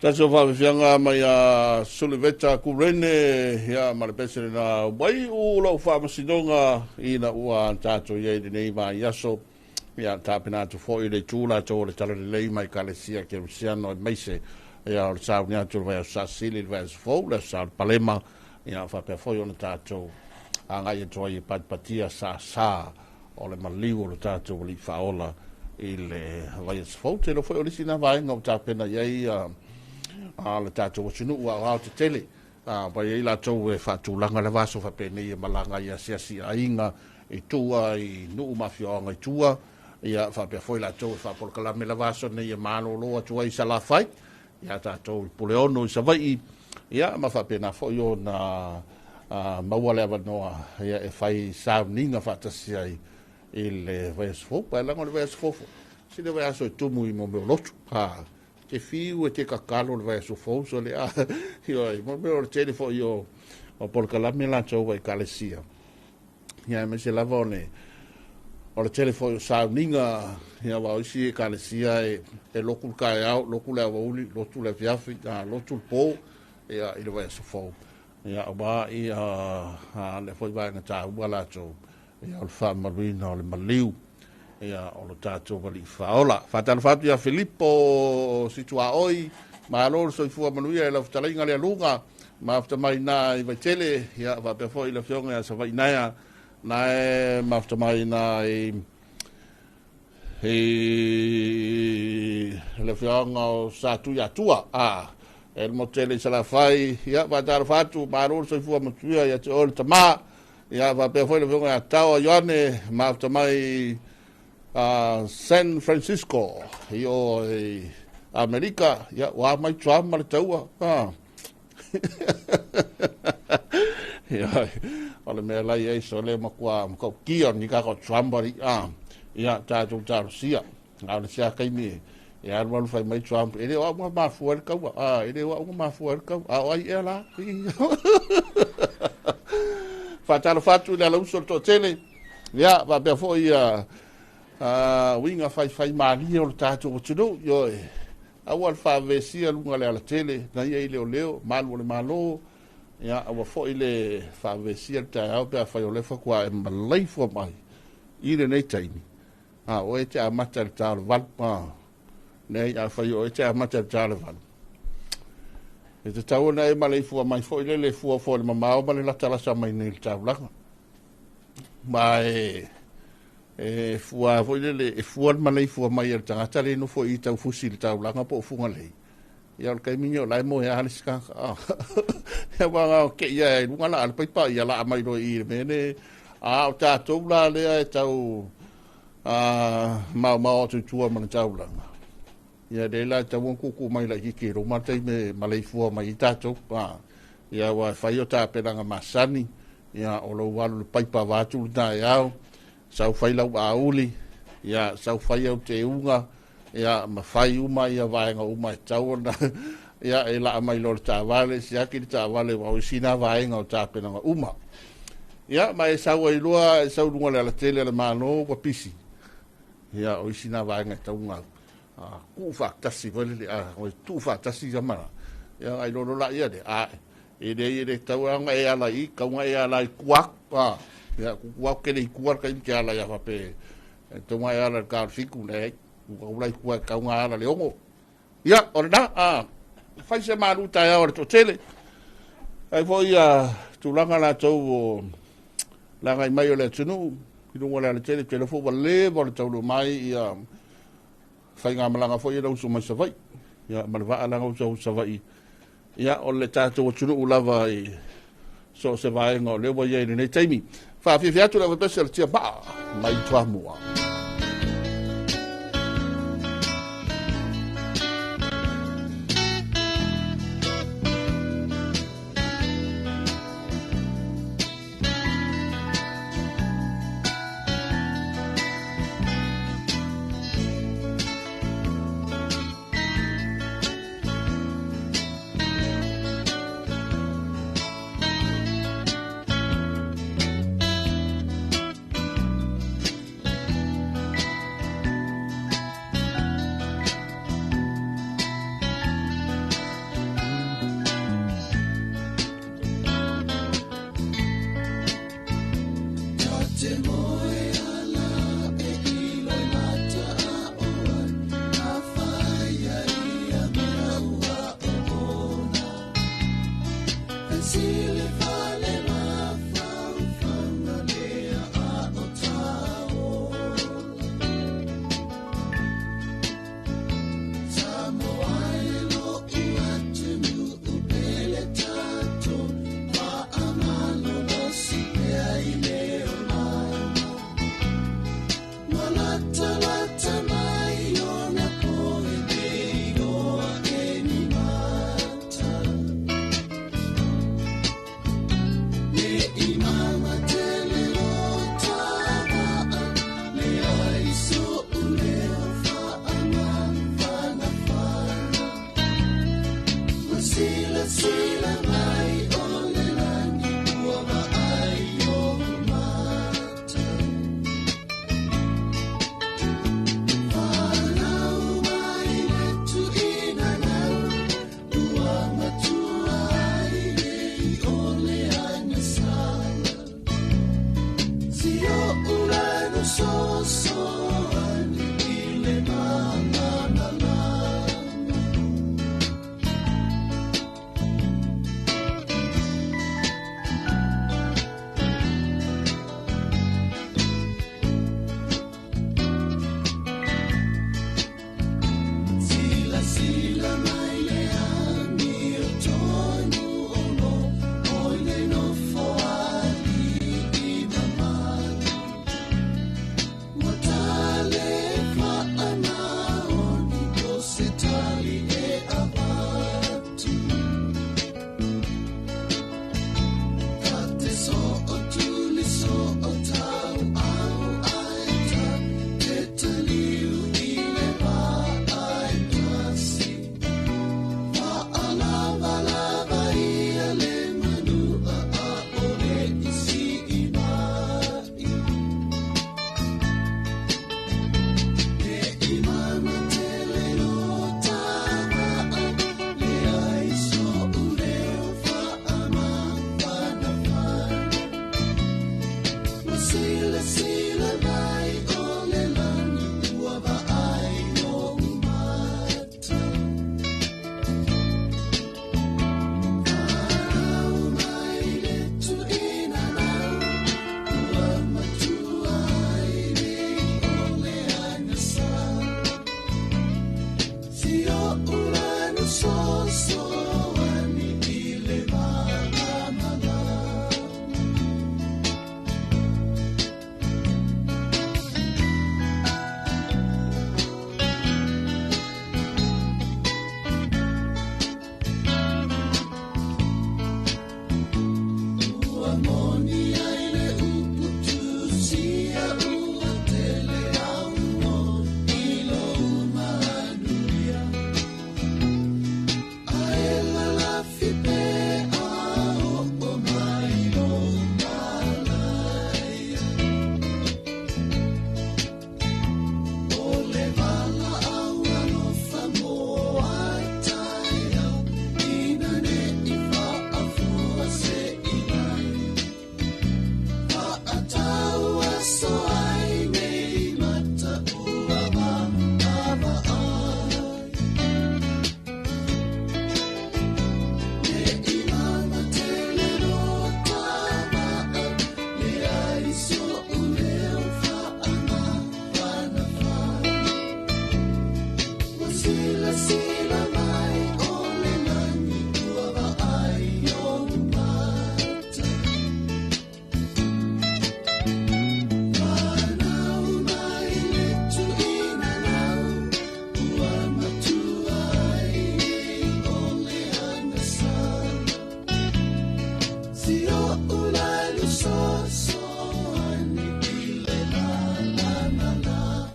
Tatou faafiafiaga mai a Suliveta Kurene ia ma le pese lena wai u lau faamasinoga ina ua tatou i ai lenei vaiaso ia tapena atu foi le itu latou o le talalelei mai Ekalesia Kerisiano aemaise ia o le sauni atu o le vaiaso Saasili le vaiaso fou le aso Sa o le Palema ia faapea foi ona tatou agai atu ai e patipatia sāsā o le maliu o le tatou Alii Faaola i le vaiaso fou. Ou te iloa foi o le isi lena vaega ua tapena i ai le tatou atunuu aoao tetele ua i ai latou e faatulaga lava aso faapenei e malaga ai e asiasi i aiga i tua i nuu ma afioaga i tua, ia faapea foi latou e faapolokalame lava aso nei e malolo atu ai i Salafai ia tatou i Puleono i Savaii, ia ma faapena foi ona maua le avanoa ia e fai sauniga faatasi ai i le vaiaso fou. Ae leaga o le vaiaso fou foi, sili le vaiaso e tumu i mo mea o lotu. Ha, te fiu e te kakalo le vaiaso fou, so le a, ioe, mo mea o le tele foi o polokalame latou a Ekalesia. Ia, aemaise lava o le o le tele foi o sauniga, ia, aua o isi Ekalesia e lotu le taeao, lotu le aoauli, lotu le afiafi, lotu le po, ia, i le vaiaso fou. Ia, aua ia lea foi vaega taua latou, ia, o le faamaluina o le maliu, ia, o lo tatou Alii Faaola. Faatalofa atu ia Filipo Situaoi, malo le soifua manuia i lau fetalaiga le aluga, mafuta mai na i Vaitele, ia, faapea foi le afioga ia Savainaea, na e mafuta mai na i le afioga o Satuiatua, e le motele i Salafai, ia, faatalofa atu, malo le soifua manuia ia te oe le tama, ia, faapea foi le afioga ia Taoa Ioane, mafuta mai San Francisco i o i Amerika, ia, ua mai Trump ma le taua. Ia, o le mea la i ai so le matua matautia ni ka ko Trump ari ia tatou talosia. A o le sea taimi e alu alu fai mai Trump, e le o au na mafua ai le taua, e le o au na mafua ai le taua, a o ai ea la? Faatalofa atu i le alauso o le toatele, ia, faapea foi ia uiga faifai malie o le tatou atunuu, ioe, aua le faavesia luga o le alatele, na ia i leoleo, malu o le Malo, ia, aua foi le faavesia le taeao pe afai o lea faatoa e malaifua mai i lenei taimi, a o e te amata i le ta o le 8, nei, afai o e te amata i le ta o le 8, e tatau ona e malaifua mai foi lele fua foi le mamao ma le latalasa mai nei i le taulaga. Ma e fua foi lele, e fua le malaifua mai e le tagata le nofo i taufusi i le taulaga po o Fugalei. Ia o le taimi ni o lae moe a le isi tagata. Ia ua ke ia e lunga la le paipa ia la mai loa i le mea ne. A o tatou la lea e tau maomao atu i tua ma le taulaga. Ia le la e tau ona tuutuu mai laitiiti i luma le taimi e maleifua mai ai tatou. Ia aua e fai o tapenaga masani, ia o lou alu i le paipa vaeatu le taeao, sau fai lau auli, ia sau fai au teuga, ia ma fai uma ia vaega uma e tatau ona ia e laa mai loa le taavale, siaki le taavale aua o isi na vaega o tapenaga uma. Ia ma e sau ai loa, e sau i luga o le alatele a le Malo ua pisi. Ia o isi na vaega e tatau ona tuu faatasi foi lele, o tuu faatasi ia ma ia ai lolo la ia le a e le e le tau ona e ala i tau ona e ala i tua ia ku tua ke le i tua ka ke ala ia fape e tau ona e ala i ka fiku le ku ka ula i tua tau ona ala le ongo. Ia o le na fai se malu taeao o le toatele. Ai foi ia tulaga latou o lagai mai o le atunuu i luga o le alatele, tele foi ua leva o le taunuu mai ia faigamalaga foi ia na usu mai Savaii, ia ma le vaa la na usu Savaii. Ia o le tatou atunuu lava i so o se vaega o lea ua i ai i lenei taimi. Faafiafia atu le aufaipeche o le Tiamaa mai Toamua.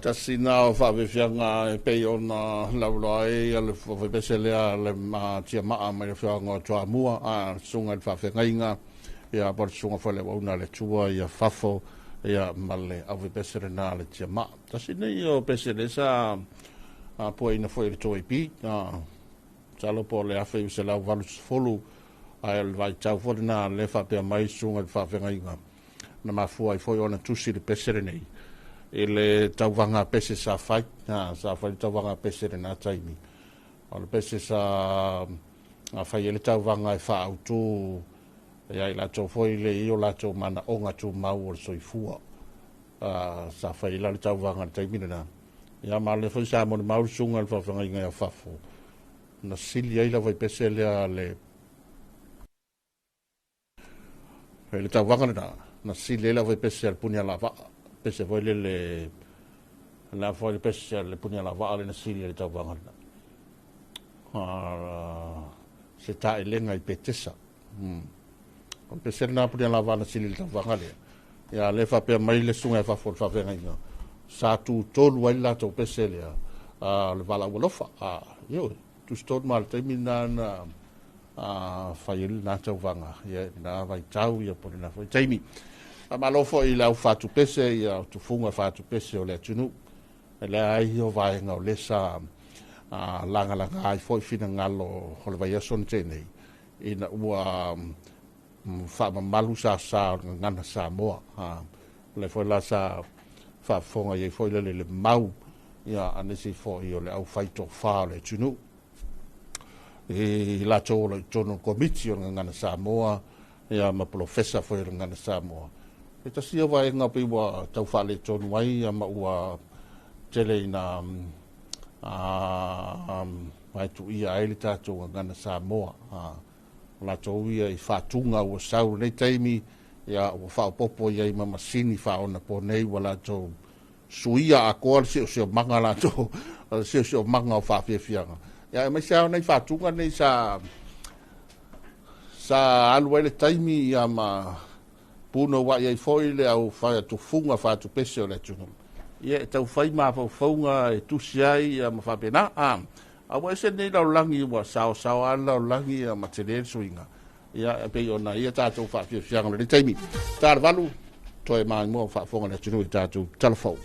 Tasi na o faafiafiaga e pei ona lauloa ai le faipese lea le tiamaa mai le afioaga o Toamua, a susuga i le faafeagaiga ia po o le susuga foi le auauna a le Atua ia fafo ia ma le aufaipese lena le tiamaa. Tasi nei o pese lea sa puaina foi i le 2AP, masalo po o le 1980, ae o le vaitau foi lena lea faapea mai susuga i le faafeagaiga na mafua ai foi ona tusi le pese lenei i le tauvaga pese sa fai, sa fai le tauvaga pese lena taimi. O le pese sa fai ai le tauvaga e faaautu ia i latou foi le i o latou manaoga tumau o le soifua. Sa fai la le tauvaga le taimi lena. Ia ma le foi sa molimau le susuga i le faafeagaiga ia fafo, na sili ai le vaipese lea le tauvaga lena, na sili ai le vaipese a le puni alavaa, pese foi lele la foi le pese a le puni alavaa le na sili ai le tauvaga lena. Se taelega i Petesa. O le pese lena puni alavaa na sili le tauvaga lea. Ia le faapea mai le susuga e fafo o le faafeagaiga, sa tutolu ai le latou pese lea, le valaau alofa. Ioe, tusitolu ma le taimi na na fai ai lena tauvaga, ia lena vaitau ia po o lena foi taimi. Faamalo foi i le au fatupese, ia tufuga fatupese o le atunuu. E lea ai o vaega o lea sa lagalaga ai foi finagalo o le vaiaso na tea nei, ina ua faamamalu sasa o le gagana Samoa. O lea foi la sa faafofoga i ai foi lele le mau ia anisi foi o le au faitofa o le atunuu i latou o lo o i totonu o le komiti o le gagana Samoa ia ma polofesa foi o le gagana Samoa. E tasi ia vaega pei ua tau faaletonu ai ia ma ua tele ina vaetuia ai le tatou gagana Samoa. O latou ia i faatuga ua sau lenei taimi, ia ua faaopoopo i ai ma masini faaonaponei ua latou suia atoa le siosiomaga latou, le siosiomaga o faafiafiaga. Ia aemaise lava nei faatuga nei sa alu ai le taimi ia ma punouai ai foi le au tufuga fatupese o le atunuu. Ia e taufai mafaufauga e tusi ai ia ma faapena. A ua ese nei lalolagi ua saosao lava le lalolagi ia ma tele le suiga. Ia e pei ona ia tatou faafiafiaga o lenei taimi. 8 toe maimoa faafofoga le atunuu i tatou talafou.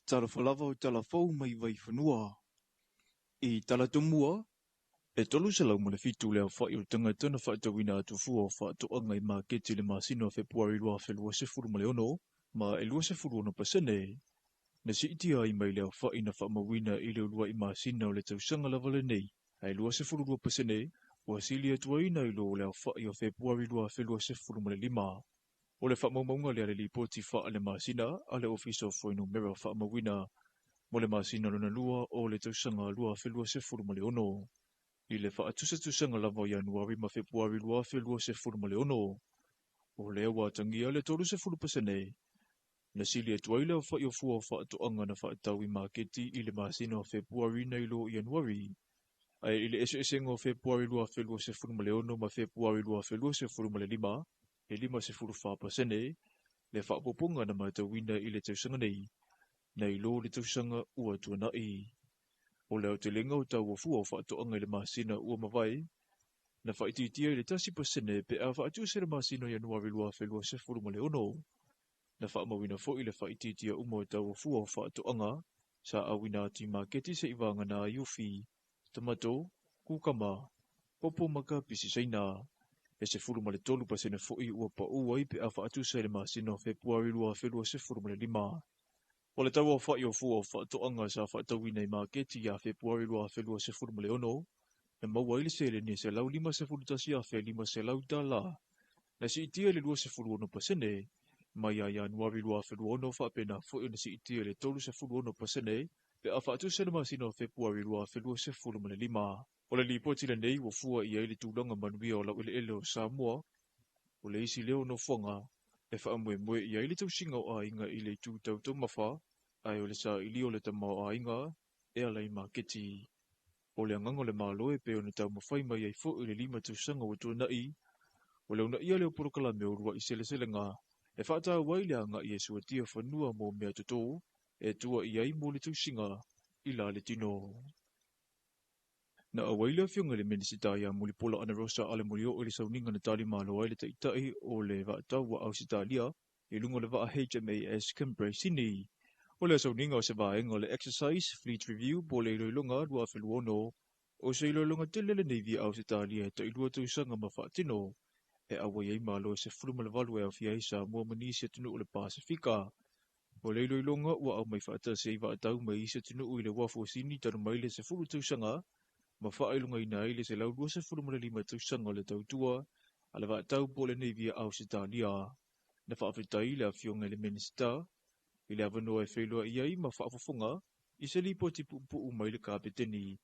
Talofa lava o tala fou mai Vaifanua. I tala tumua, e 307 le aofa'i o tagata na fa'atauina atu fua o fa'ato'aga i maketi i le masina o Fepuari 2026 ma e 26% na si'itia ai mai le aofa'i na fa'amauina i le ulua'i masina o le tausaga lava lenei, ae 22% ua sili atu ai nai lo le aofa'i o Fepuari 2025. O le fa'amaumauga lea le lipoti fa'ale masina a le Ofisa o Fuainumera Fa'amauina mo le masina lona lua o le tausaga 2026. I le fa'atusatusaga lava o Ianuari ma Fepuari 2026, O lea ua atagia le 30%. Na sili atu ai le aofa'i o fua o fa'ato'aga na fa'atau i maketi i le masina o Fepuari nai lo Ianuari. Ae i le eseesega o Fepuari 2026 ma Fepuari 2025, e 54% le fa'aopoopoga na matauina i le tausaga nei, nai lo le tausaga ua tuana'i. O le aotelega o tau o fua o fa'ato'aga i le masina ua mavae, na fa'aitiitia i le 1% pe a fa'atusa i le masina o Ianuari 2026. Na fa'amauina fo'i le fa'aitiitia uma o tau o fua o fa'ato'aga sa auina atu i maketi se'i vagana ai ufi, tamato, kukama, popo ma kapisi Saina. E 13% fo'i ua pa'ū ai pe a fa'atusa i le masina o Fepuari 2025. O le tau aofa'i o fua o fa'ato'aga sa fa'atauina i maketi ia Fepuari 2026, na maua ai le seleni e $151,500. Na si'itia i le 26% mai ia Ianuari 2026 fa'apena fo'i ona si'itia i le 36% pe a fa'atusa i le masina o Fepuari 2025. O le lipoti lenei ua fua i ai le tulaga manuia o lau'ele'ele o Samoa. O le isi lea o nofoaga e fa'amoemoe i ai le tausiga o aiga i le itu tau taumafa, ae o le sa'ilia o le tamaoaiga e ala i maketi. O le agaga o le Malo e pei ona taumafai mai ai fo'i i le 5 tausaga ua tuana'i, o le uunaia lea o polokalame o ulua'i seleselega e fa'atāua ai le aga'i e suatia fanua mo mea totō e tua i ai mo le tausiga i la le tino. Na auai le afioga i le Minisita ia Mulipola Anarosa Ale Molioo i le sauniga na talimalo ai le Ta'ita'i o le Va'atau a Ausetalia i luga o le va'a HMAS Canberra i Sini. O le sauniga o se vaega o le Exercise Fleet Review po o le iloiloga 2026. O se iloiloga tele le Navy a Ausetalia e ta'ilua tausaga ma fa'atino e auai ai malo e 18 e aofia ai Samoa ma nisi atunu'u o le Pasefika. O le iloiloga ua aumai fa'atasi ai va'atau mai isi atunu'u i le uafu o Sini talu mai le 10 tausaga ma fa'ailogaina ai le 125 tausaga o le tautua a le va'atau po o le Navy a Ausetalia. Na fa'afetai le afioga i le Minisita i le avanoa e feiloa'i ai ma fa'afofoga i se lipoti pu'upu'u mai le Kapeteni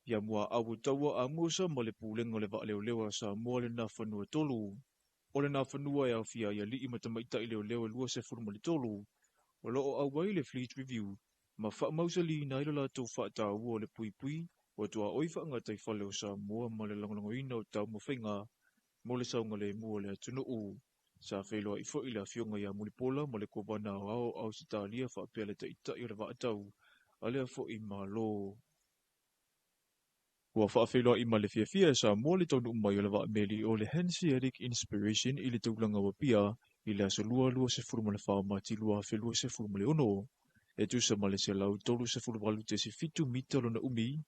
ia Mua'au o Taua Amosa ma le Pulega o le Va'aleoleo a Samoa le Nafanua 3. O le Nafanua e aofia ai ali'i ma tamaita'i leoleo e 23 o lo'o auai le Fleet Review ma fa'amausaliina ai lo latou fa'atāua o le puipui o tuaoi fa'agataifale o Samoa ma le lagolagoina o taumafaiga mo le saogalemu o le atunu'u. Sa feiloa'i fo'i le afioga ia Mulipola ma le Kovana Aoao o Ausetalia fa'apea le Ta'ita'i o le Va'atau a lea fo'i Malo. Ua fa'afeiloa'i ma le fiafia e Samoa le taunu'u mai o le va'ameli o le Hanseatic Inspiration i le taulaga o Apia i le aso Lua 24 o Mati 2026. E tusa ma le 138.7 mita lona umi,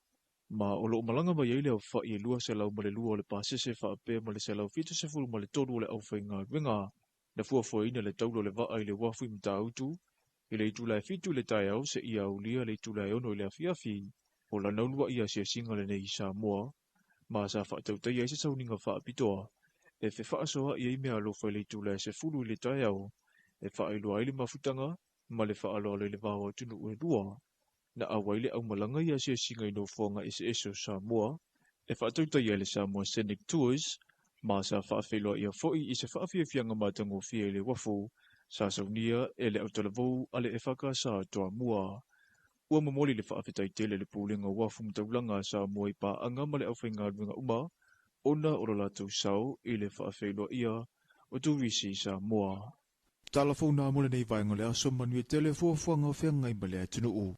ma o lo'o malaga mai ai le aofa'i e 202 o le pasese fa'apea ma le 173 o le aufaigaluega. Na fuafuaina le taula o le va'a i le uafu i Matautu i le itula e 7 i le taeao se'ia aulia le itula e 6 i le afiafi. O lana ulua'i asiasiga lenei i Samoa, ma sa fa'atautaia ai se sauniga fa'apitoa e fefa'asoa'i ai meaalofa i le itula e 10 i le taeao e fa'ailoa ai le mafutaga ma le fa'aloalo i le va o atunu'u e lua. Na auai le aumalaga i asiasiga i nofoaga eseese o Samoa e fa'atautaia e le Samoa Scenic Tours, ma sa fa'afeiloa'i'a fo'i i se fa'afiafiaga matagofie i le uafu sa saunia e le autalavou a le EFKS Toamua. Ua momoli le fa'afetai tele le Pulega o Uafu ma Taulaga a Samoa i pa'aga ma le aufaigaluega uma ona o lo latou sao i le fa'afeiloa'i'a o turisi i Samoa. Tala fou na mo lenei vaega o le aso, manuia tele fuafuaga o feagai ma le atunu'u.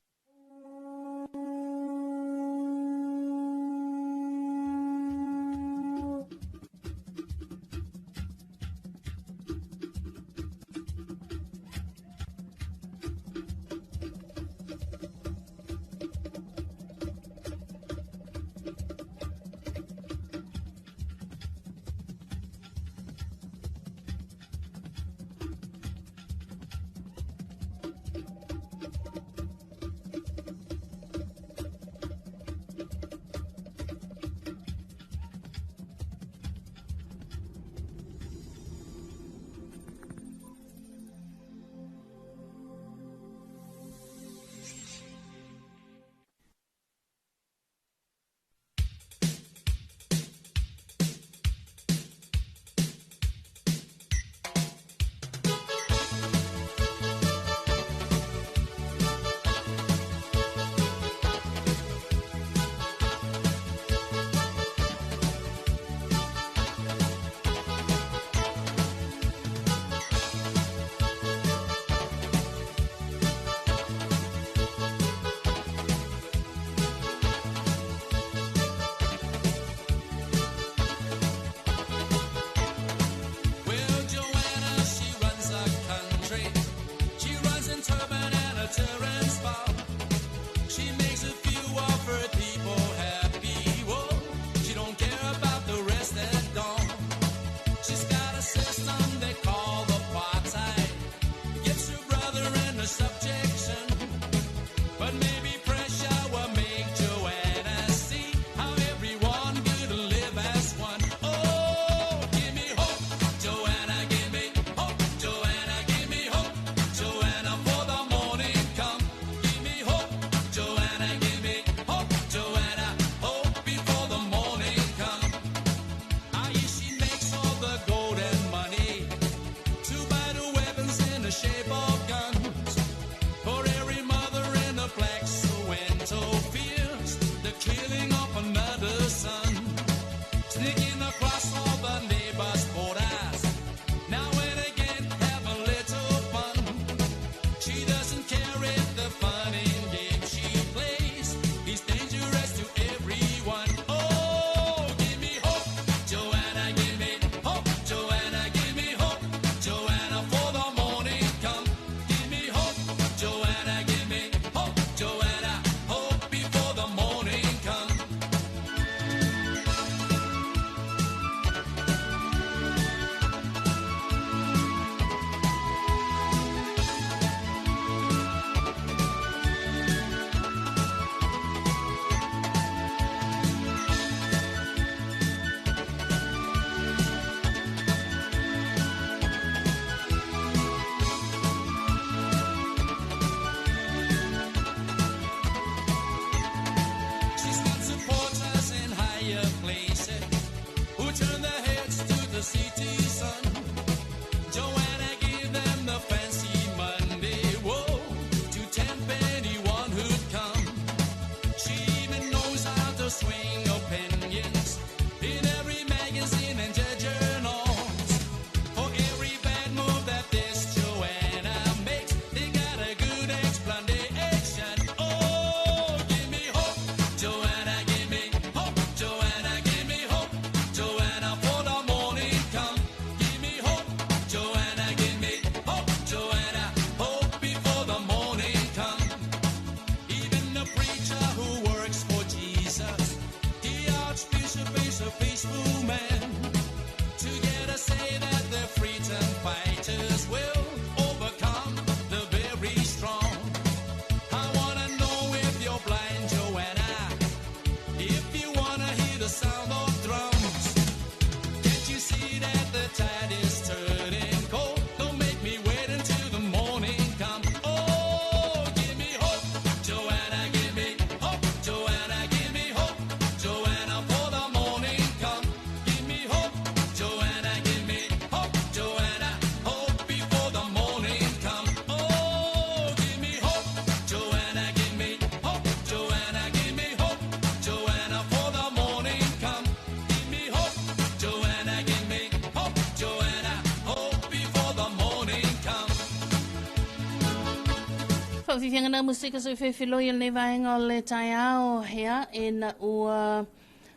Faafiafiaga na musika soifefiloi o lenei vaega o le taeao, ia, ina ua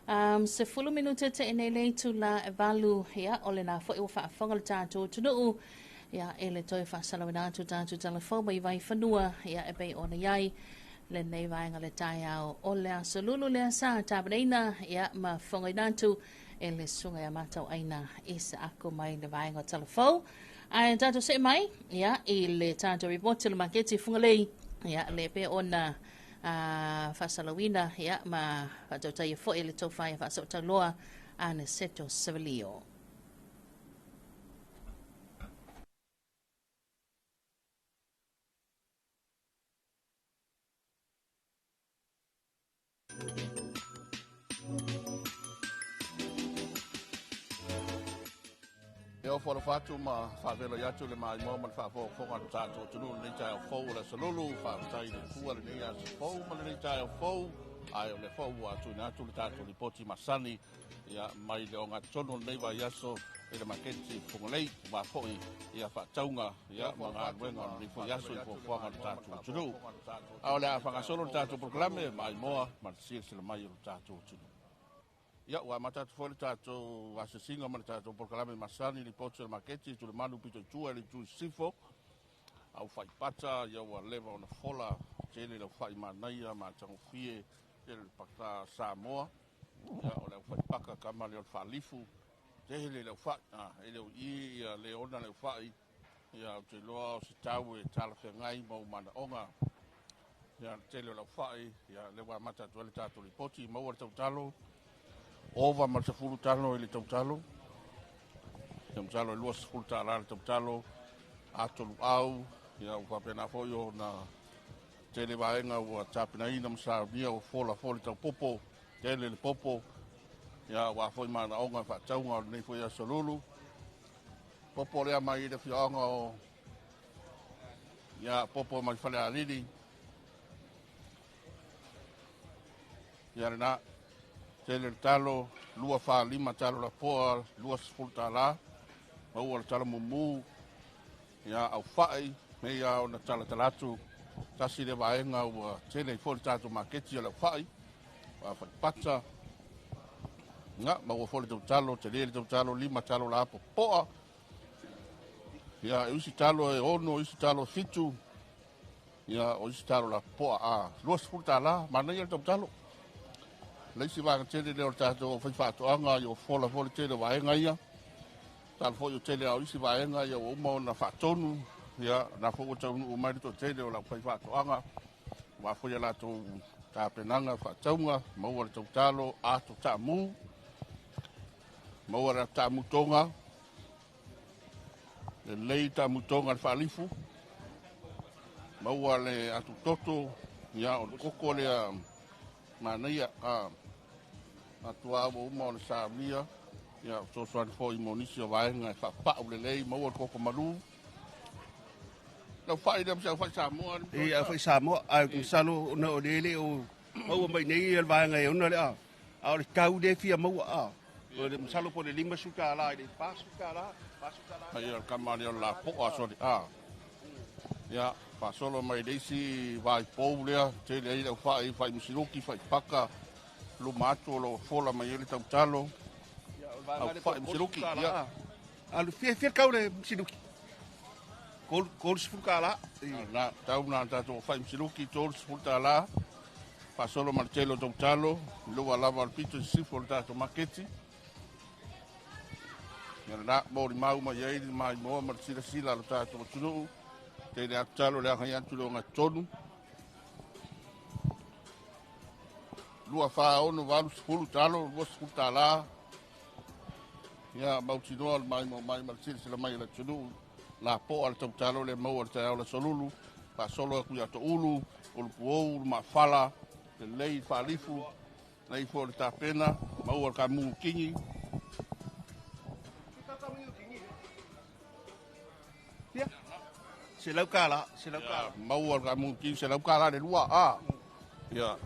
10 minute te nei le itula e 8, ia, o lena foi ua faafofoga le tatou atunuu, ia, e le toe faasalauina atu tatou talafou mai Vaifanua, ia, e pei ona i ai lenei vaega le taeao o le aso Lulu lea sa tapenaina, ia, ma fofogaina atu e le susuga ia Matauaina Isaako mai le vaega o Talafou. Ae tatou see mai, ia, i le tatou report o le maketi Fugalei, ia, le pei ona faasalauina, ia, ma faatautaia foi le tofa ia Faasootauloa Aniceto Savelio. E ofo alofa atu ma faafeiloai atu le maimoa ma le faafogafoga a le tatou atunuu i lenei taeao fou o le aso Lulu. Faafetai i le Atua i lenei aso fou ma lenei taeao fou. Ae o lea foi ua tuuina atu le tatou lipoti masani ia, mai le ogatotonu o lenei vaiaso i le maketi Fugalei, aua foi ia faatauga ia, ma galuega o lenei foi aso i fuafuaga a le tatou atunuu. A o le a faagasolo le tatou polokalame maimoa ma le silasila mai o le tatou atunuu. Ia, ua amata atu foi le tatou asiasiga ma le tatou polokalame masani, lipoti o le maketi, Tulemanu pito i tua i le itu i sisifo, au faipata, ia ua leva ona fola, tele le aufai manaia, matagofie, tele le paka Samoa, ia o le aufaipaka kama lea o le faalifu, tele le aufai, e le o i ia le ona le aufai, ia ou te iloa o se tau e talafeagai ma ou manaoga, ia le tele o le aufai, ia lea ua amata atu ai le tatou lipoti, maua le tautalo, ova ma le 10 talo i le tautalo, tautalo e 20 tala le tautalo, atolu au, ia ua faapena foi ona tele vaega ua tapenaina ma saunia ua fola foi le taupopo, tele le popo, ia aua foi manaoga faatauga o lenei foi aso Lulu. Popo lea mai le afioaga o ia popo mai Falealili. Ia lena, tele le talo, 2, 4, 5 talo lapoa, 20 tala, maua le talo mumu, ia au fai, me ia ona talatala atu, tasi le vaega ua tele ai foi le tatou maketi o le aufai, ua faipata, ia, maua foi le tautalo, tele le tautalo, 5 talo la popoa, ia, e isi talo e 6, isi talo e 7, ia, o isi talo la popoa, 20 tala, manaia le tautalo. Le isi vaega tele lea o le tatou fai faatoaga, ia o fola foi le tele o vaega ia, talo foi o tele au isi vaega ia ua uma ona faatonu, ia, na foi ua taunuu mai le toatele o lau fai faatoaga, ua foi a latou tapenaga faatauga, maua le tautalo, ato taamu, maua le taamu tonga, lelei taamu tonga le faalifu, maua le atutoto, ia, o le koko lea manaia, atua ua uma ona saunia, ia, fesoasoani foi mo nisi o vaega e faapau lelei, maua le koko malu. Lau fai lea ma fai Samoa. E au fai Samoa, ai masalo ona o le le o maua mai nei le vaega e ona le a. A o le tau le fia maua a. O le masalo po le 50 tala i le 40 tala, 40 tala. Ai o le kama lea o le lapoa soli a. Ia, faasolo mai le isi vai pou lea, tele ai le fai, fai misiluki, fai paka, luma atu o lo fola mai ai le tautalo. Au fai misiluki, ia. Alu fia fia kau le misiluki. Kol sefulu tala. Na, tau na tatou fai misiluki, 30 tala. Faasolo ma le tele o tautalo, lua lava o le pito i sisifo o le tatou maketi. Ia lena, mo le mau mai ai le maimoa ma le silasila a le tatou atunuu. Tele atu talo le agai atu le ogatotonu. 2, 4, 6, 8, 10 talo, 20 tala. Ia, mautinoa le maimoa mai ma le silasila mai a le atunuu. La poa le tautalo le maua le taeao le solulu, faasolo atu ia Toulu, Ulupuou, Ulumafala, lelei faalifu, lelei foi le tapena, maua le kamu kingi. Ia, se lau kala, se lau kala. Maua le kamu kingi, se lau kala le lua, a. Ia,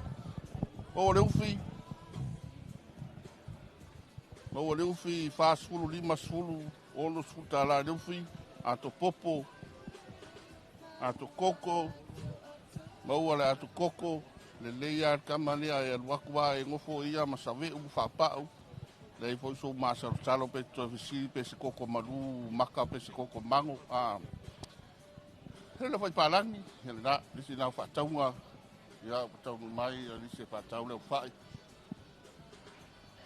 o le ufi, maua le ufi, 40, 50, 60 tala le ufi, ato popo, ato koko, Maua le atu koko, lelei lava le tama lea e alu atu lava e nofo ia ma save'u ma faapa'u, leai foi sou masalosalo pe te toe fesili pe se koko malu maka pe se koko mago. A le fai palagi, ia lena, le isi lena o faatauga, ia ua taunuu mai nisi e faatau le aufa'i.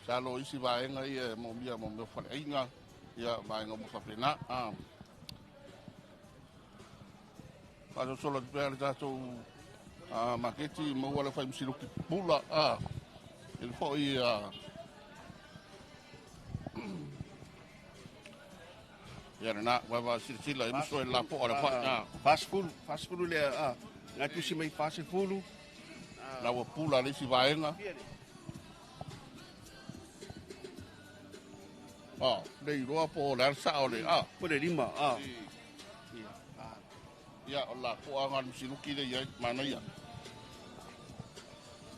Masalo o isi vaega ia e moomia mo mea o faleaiga, ia vaega uma faapena. A faasolosolo atu pea le tatou maketi, maua le faimasiluki pula, ile foi ia lena ua silasila i muso e lapoa le fai. 40, 40 lea, na tusi mai 40. La ua pula le isi vaega. Le iloa po o le a le sao le. Po le lima. Ia, o la poaga le masiluki le iai, manaia.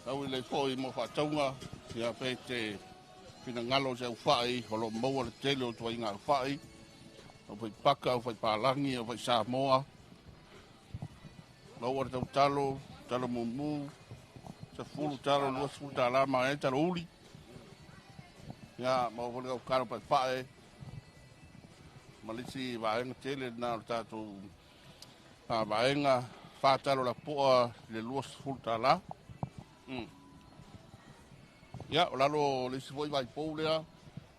Tau i le foi mo faatauga, ia pe te finagalo se aufa'i, o lo maua le tele o tuaiga aufa'i, au fai paka, au fai palagi, au fai Samoa. Maua le tautalo, talo mumu, 10 talo, 20 tala, ma e talo uli. Ia, maua foi le aukalo paepae. Ma le isi vaega tele lena o le tatou vaega, 4 talo lapoa i le 20 tala. Ia, o lalo le isi foi vaipou lea,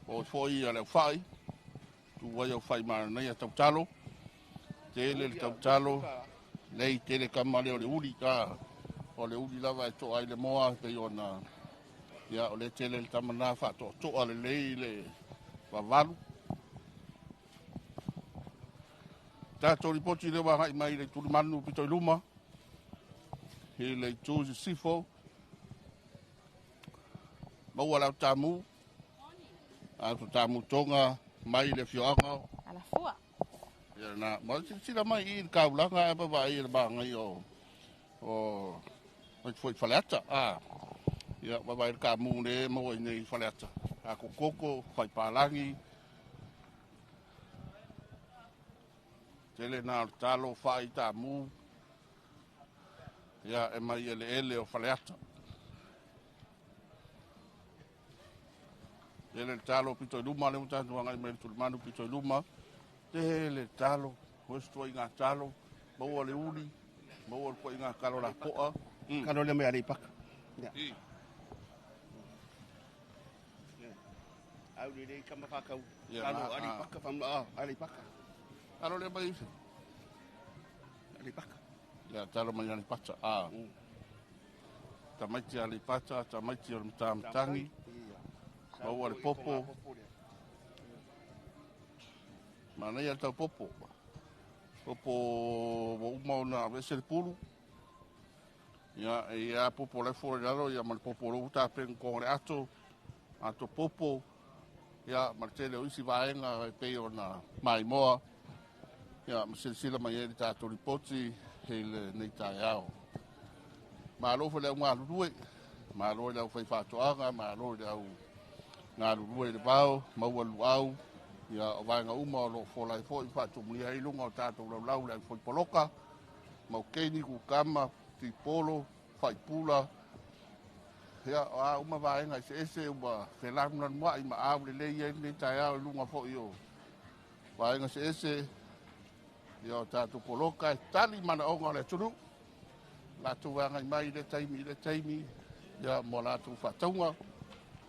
o foi a le aufa'i, tu ai aufa'i manaia tautalo, tele le tautalo, lei tele kama lea o le uli, o le uli lava e to'a ai le moa, pei ona, ia, o le tele le tamana faatoatoa lelei le vavalu. Tatou lipoti lea ua agai mai le tulimanu pito i luma, i le itu sisifo, maua le autamu, autamu tonga mai le afioaga. Alafua. Ia na, ma silasila mai i le kaulaga e vaavaai i le magai o mai foi Faleata. Ia vaavaai le kamu le maua i nei Faleata. A kokoko, fai palagi. Tele na o le talo, fai tamu. Ia e mai eleele o Faleata. Tele le talo pito i luma, le ua tatou agai mai le tulimanu pito i luma. Tele le talo, o isi ngā talo, maua le uli, maua le koe ngā kalo la poa. Kalo le mea le paka. Au le kama whakau. Kalo ali paka, whamna, ali paka. Kalo le mai ife. Ali paka. Ia, talo mai ali pata. Tamaiti ali pata, tamaiti o le matamatangi. Maua le popo. Manaia le tau popo. Popo ua uma ona avese le pulu. Ia, ia popo le fo le lalo, ia ma le popo lo uta pengu konga le ato. Ato popo. Ia, ma le tele o isi vaega e pei ona maimoa. Ia, ma silasila mai ai le tatou lipoti i lenei taeao. Malo foi le au galulue, malo i le au faifaatoaga, malo i le au galulue i le vao, maua luau, ia o vaega uma o lo o fola ai foi faatumulia ai luga o tatou laulau le au foi poloka, maukeni, kukama, tipolo, faipula, ia o a uma vaega eseese ua felanunanua'i ma au lelei ai lenei taeao i luga foi o vaega eseese, ia o tatou poloka e tali manaoga o le atunuu, latou agai mai i le taimi, ia mo latou faatauga.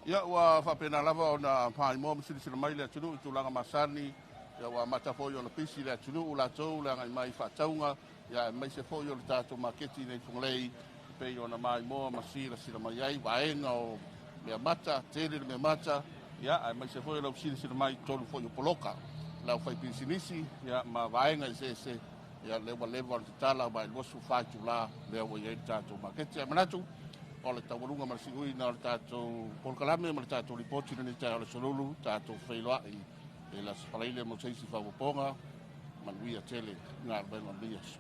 Ia ua faapena lava ona maimoa ma silasila mai le atunuu i tulaga masani, ia ua amata foi ona pisi le atunuu latou le agai mai i faatauga, ia aemaise foi o le tatou maketi nei Fugalei, pei ona maimoa ma silasila mai ai vaega o mea mata, tele le mea mata, ia aemaise foi o lau silasila mai i totonu foi o poloka, lau fai pisinisi, ia ma vaega eseese, ia lea ua leva o le tatala ma e 24 itula lea ua i ai le tatou maketi. Ae manatu o le taualuga ma le siuina o le tatou polokalame ma le tatou lipoti lenei taeao o le solulu, tatou feiloai i le Aso Faraile mo se isi faaopoopoga, manuia tele galuega o lenei aso.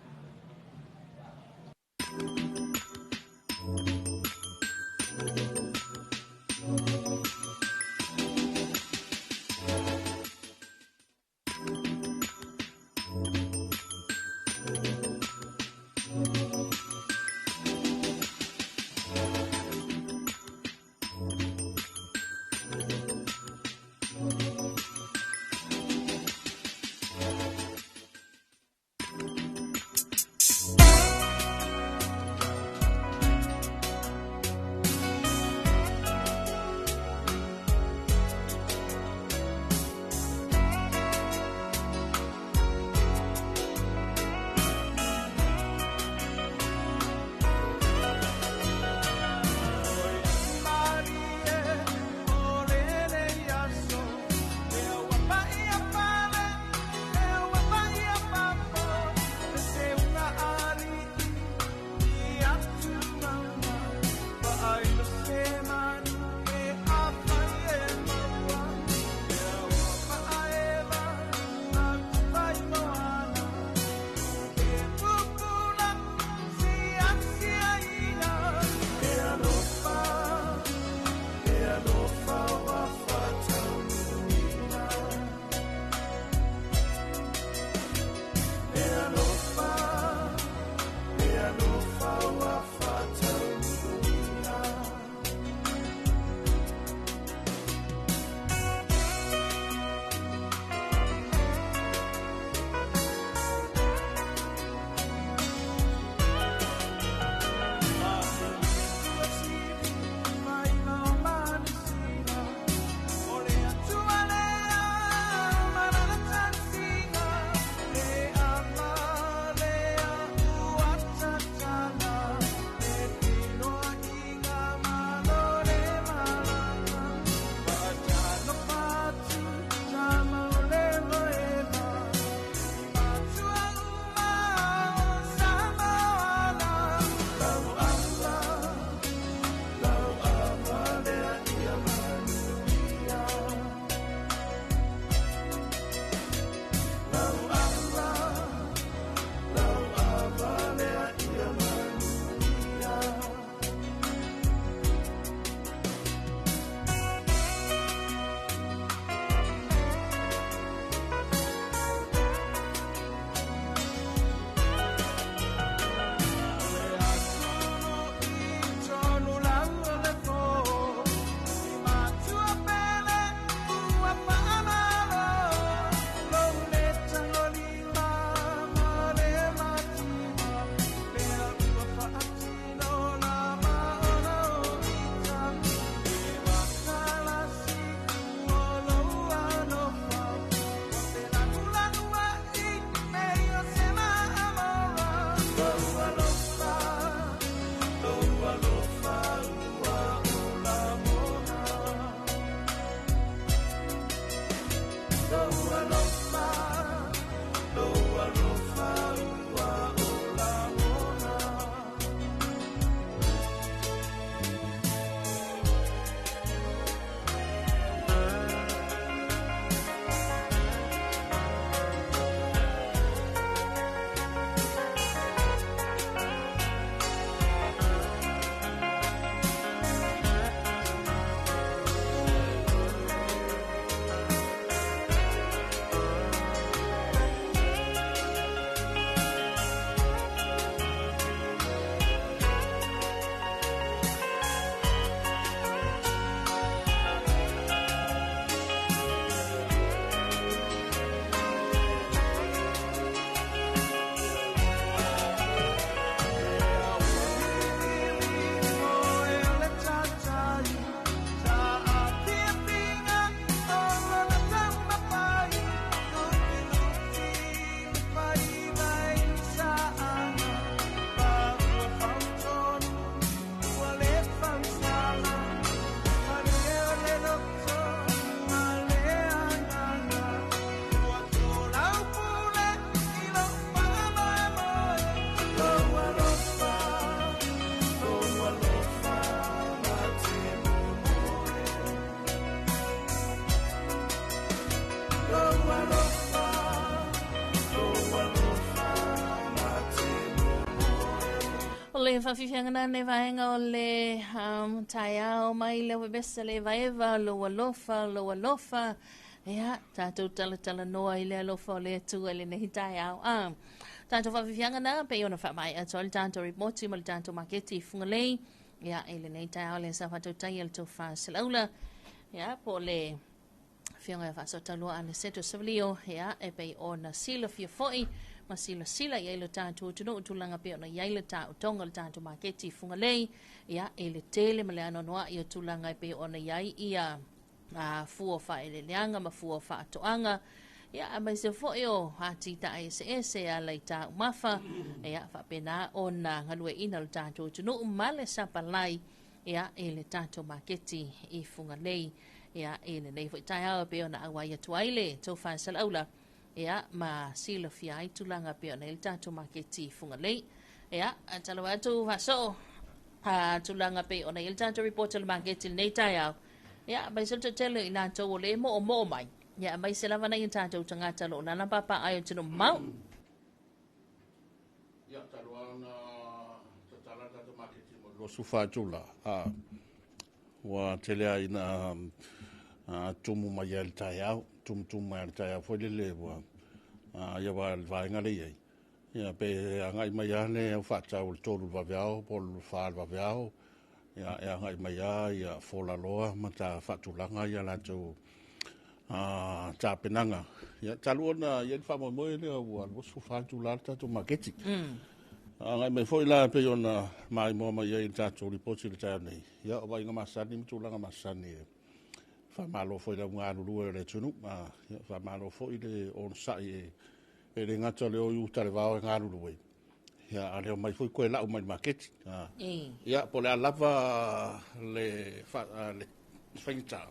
le faafiafiaga na nei vaega o le taeao mai le webesa le vaeva o lou alofa, o lou alofa. Ia, tatou talatalanoa i le alofa o le Atua i lenei taeao. Ah, tatou faafiafiaga na, pei ona faamaea atu ai le tatou ripoti ma le tatou maketi i Fugalei. Ia, i lenei taeao le sa faatautai a le tofa Selaula. Ia, po o le Afioga ia Faasootauloa Aniceto Savalio, ia, e pei ona silafia foi ma silasila i ai lo tatou atunuu tulaga pei ona i ai le taotoga o le tatou maketi i Fugalei, ia, i le tele ma le anoanoai o tulaga e pei ona i ai ia a fua o faaeleeleaga ma fua o faatoaga, ia, aemaise foi o atinae eseese e ala i taumafa, ia, faapena ona galueaiina lo tatou atunuu ma le sapalai, ia, i le tatou maketi i Fugalei, ia, i lenei foi taeao e pei ona auai atu ai le tofa Salaula, ia, ma silafia ai tulaga pei ona i ai le tatou maketi i Fugalei. Ia, talo atu faasoo a tulaga pei ona i ai le tatou report o le maketi i lenei taeao. Ia, aemaise o le toatele i latou o le moomoo mai. Ia, aemaise lava nai o tatou tagata o lo o lala papaai o atunuu mamao. Ia, talu lava ona tatala le tatou maketi mo le 24 itula, a, ua tele lava ina tumu mai ai le taeao, tumutumu mai lava le taeao foi lele ua, ia aua o le vaega lea e i ai, ia pe agai mai lava le au faatau i le 3 i le vaveao po o le 4 i le vaveao, ia e agai mai lava ia folaloa ma ta faatulaga ia latou tapenaga. Ia, talu ona i ai le faamoemoe lea ua 24 itula le tatou maketi. Agai mai foi la pei ona maimoa mai ai i le tatou lipoti i le taeao nei, ia o vaaiga masani ma tulaga masani e faamalo foi i le au galulue o le atunuu, ia, faamalo foi le onosai e le gata o le o i uta i le vao e galulue, ia, a o le omai foi toe lau mai i le maketi. Ia, po o le a lava le faigata,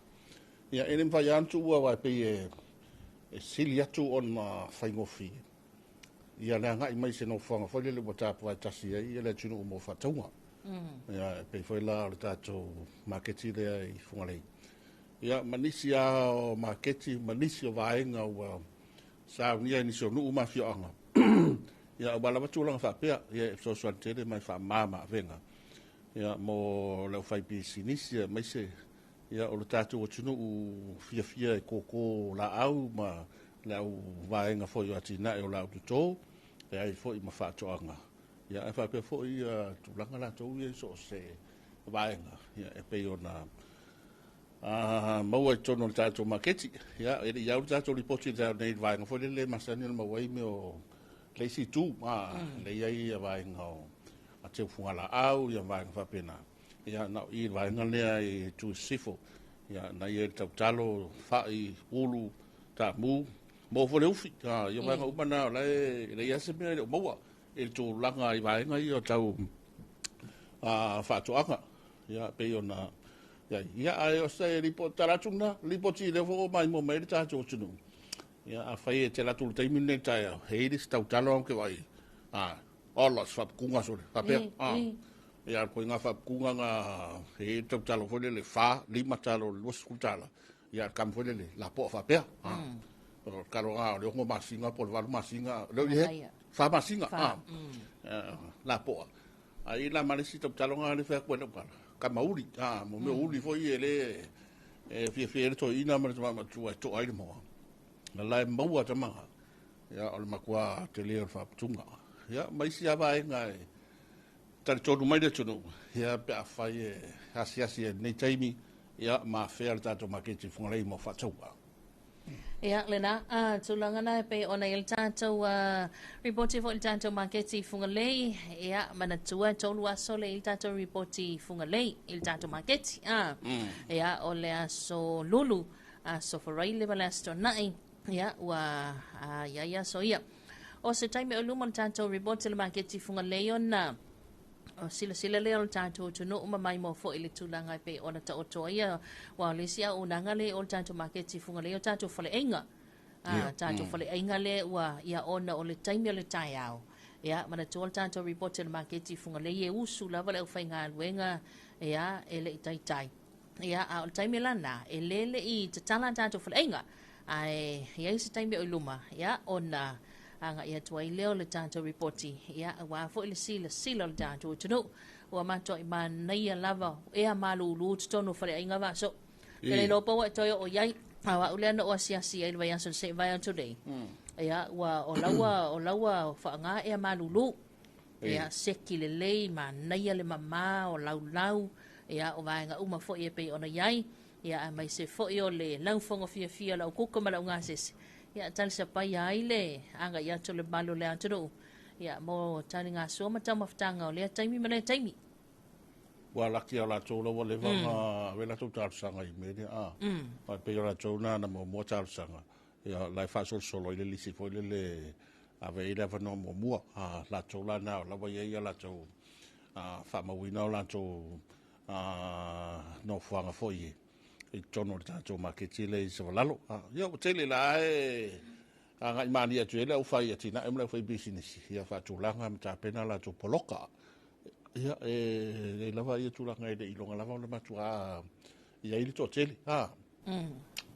ia, e le mafai lava ona tuua aua e pei e sili atu ona faigofie ia le agai mai i se nofoaga foi lele ua tapuvae tasi ai le atunuu mo faatauga. Ia, e pei foi la o le tatou maketi lea i Fugalei. Ia, ma nisi lava o maketi ma nisi o vaega ua saunia e nisi o nuu ma afioaga. Ia, aua lava tulaga faapea, ia, e fesoasoani tele ma e faamama avega, ia, mo le aufaipisinisi aemaise, ia, o le tatou atunuu fiafia e koko laau ma le au vaega foi o atinae o laau toto, e ai foi ma faatoaga, ia, ae faapea foi ia tulaga latou ia i so o se vaega, ia, e pei ona maua i totonu o le tatou maketi. Ia, e le i au le tatou lipoti i le taeao nei i le vaega foi lele e masani ona maua ai mea o le isi itu, lea e i ai vaega o teu fugalaau, ia vaega faapena. Ia, na o i le vaega lea i itu i sisifo. Ia, na i ai le tautalo, fai, ulu, taamu, maua foi le ufi. Ia vaega uma na o la e leai lava se mea e le o maua i le tulaga i vaega ia o tau faatoaga. Ia, pei ona iai. Ia, ae o se lipoti, tala atu lena, lipoti lea foi ua maimoa mai ai le tatou atunuu. Ia, afai e te alu atu i le taimi lenei i le taeao, e i ai le isi tautalo ou te vaai, ola, se faaputuga sole, faapea, Ia, o le ituaiga faaputuga na e i ai le tautalo foi lele, 4, 5 talo i le $20, ia, le tama foi lele, lapoa faapea. O le talo lena o le 6 masina po o le 8 masina, le 4 masina, lapoa. Ai la ma le isi tautaloga lea e fai atu ai lau tala, tama uli, mo mea o uli foi e le e fiafia ai le toeaina ma le tama matua e toa ai le moa. Na la e maua tamaga, ia, o le matua tele o le faaputuga. Ia, ma isi lava vaega e talitonu mai le atunuu, ia, pe afai e asiasi ai i lenei taimi, ia, ma afea le tatou maketi i Fugalei mo faatauga. Ia, lena, a, tulaga na e pei ona i ai le tatou ripoti foi i le tatou maketi i Fugalei. Ia, manatua e 3 aso le i le tatou ripoti i Fugalei i le tatou maketi. A, ia, o le aso Lulu, aso Faraile ma le aso Toonai. Ia, ua i ai aso ia. O se taimi o luma o le tatou ripoti i le maketi i Fugalei ona O silasila lea o le tatou atunuu ma maimoa foi i le tulaga e pei ona taoto ai aua o le isi auaunaga lea o le tatou maketi i Fugalei o tatou faleaiga. A, tatou faleaiga lea ua ia ona o le taimi o le taeao. Ia, manatua le tatou report o le maketi i Fugalei e usu lava le aufaigaluega ia e le i taitai. Ia, a o le taimi la lena, e le le i tatala tatou faleaiga. Ae i ai se taimi o i luma, ia, ona Agai atu ai lea o le tatou ripoti, ia, aua foi le silasila o le tatou atunuu. Ua matuai manaia lava ea malūlū totonu o faleaiga vaaso. Ke le iloa po ua e toe oo i ai, a o au lea na ou asiasi ai i le vaiaso na se i vae atu nei. Ia, ua, o la ua, o la ua faaaoga ea malūlū. Ia, seki lelei, manaia le mama o laulau, ia, o vaega uma foi e pei ona i ai. Ia, aemaise foi o le laufogo fiafia o le aukuka ma le augasese, ia, talisapaia ai le agai atu o le mamalu o le atunuu, ia, mo taligasua ma taumafataga o lea taimi ma lea taimi. Ua laki a latou la ua leva ona ave latou talosaga i mea ia. A pei o latou na na muamua talosaga. Ia la e faasolosolo ai le lisi foi lele ave ai le avanoa muamua. A latou la na o la ua i ai a latou faamauina o latou nofoaga foi i totonu o le tatou maketi lea i Savalalo. Ia ua tele la e agai malie atu i ai le aufai atinae ma le aufai pisinisi, ia faatulaga ma tapena latou poloka. Ia e lei lava ia tulaga e le i iloga lava ona matuā i ai le toatele.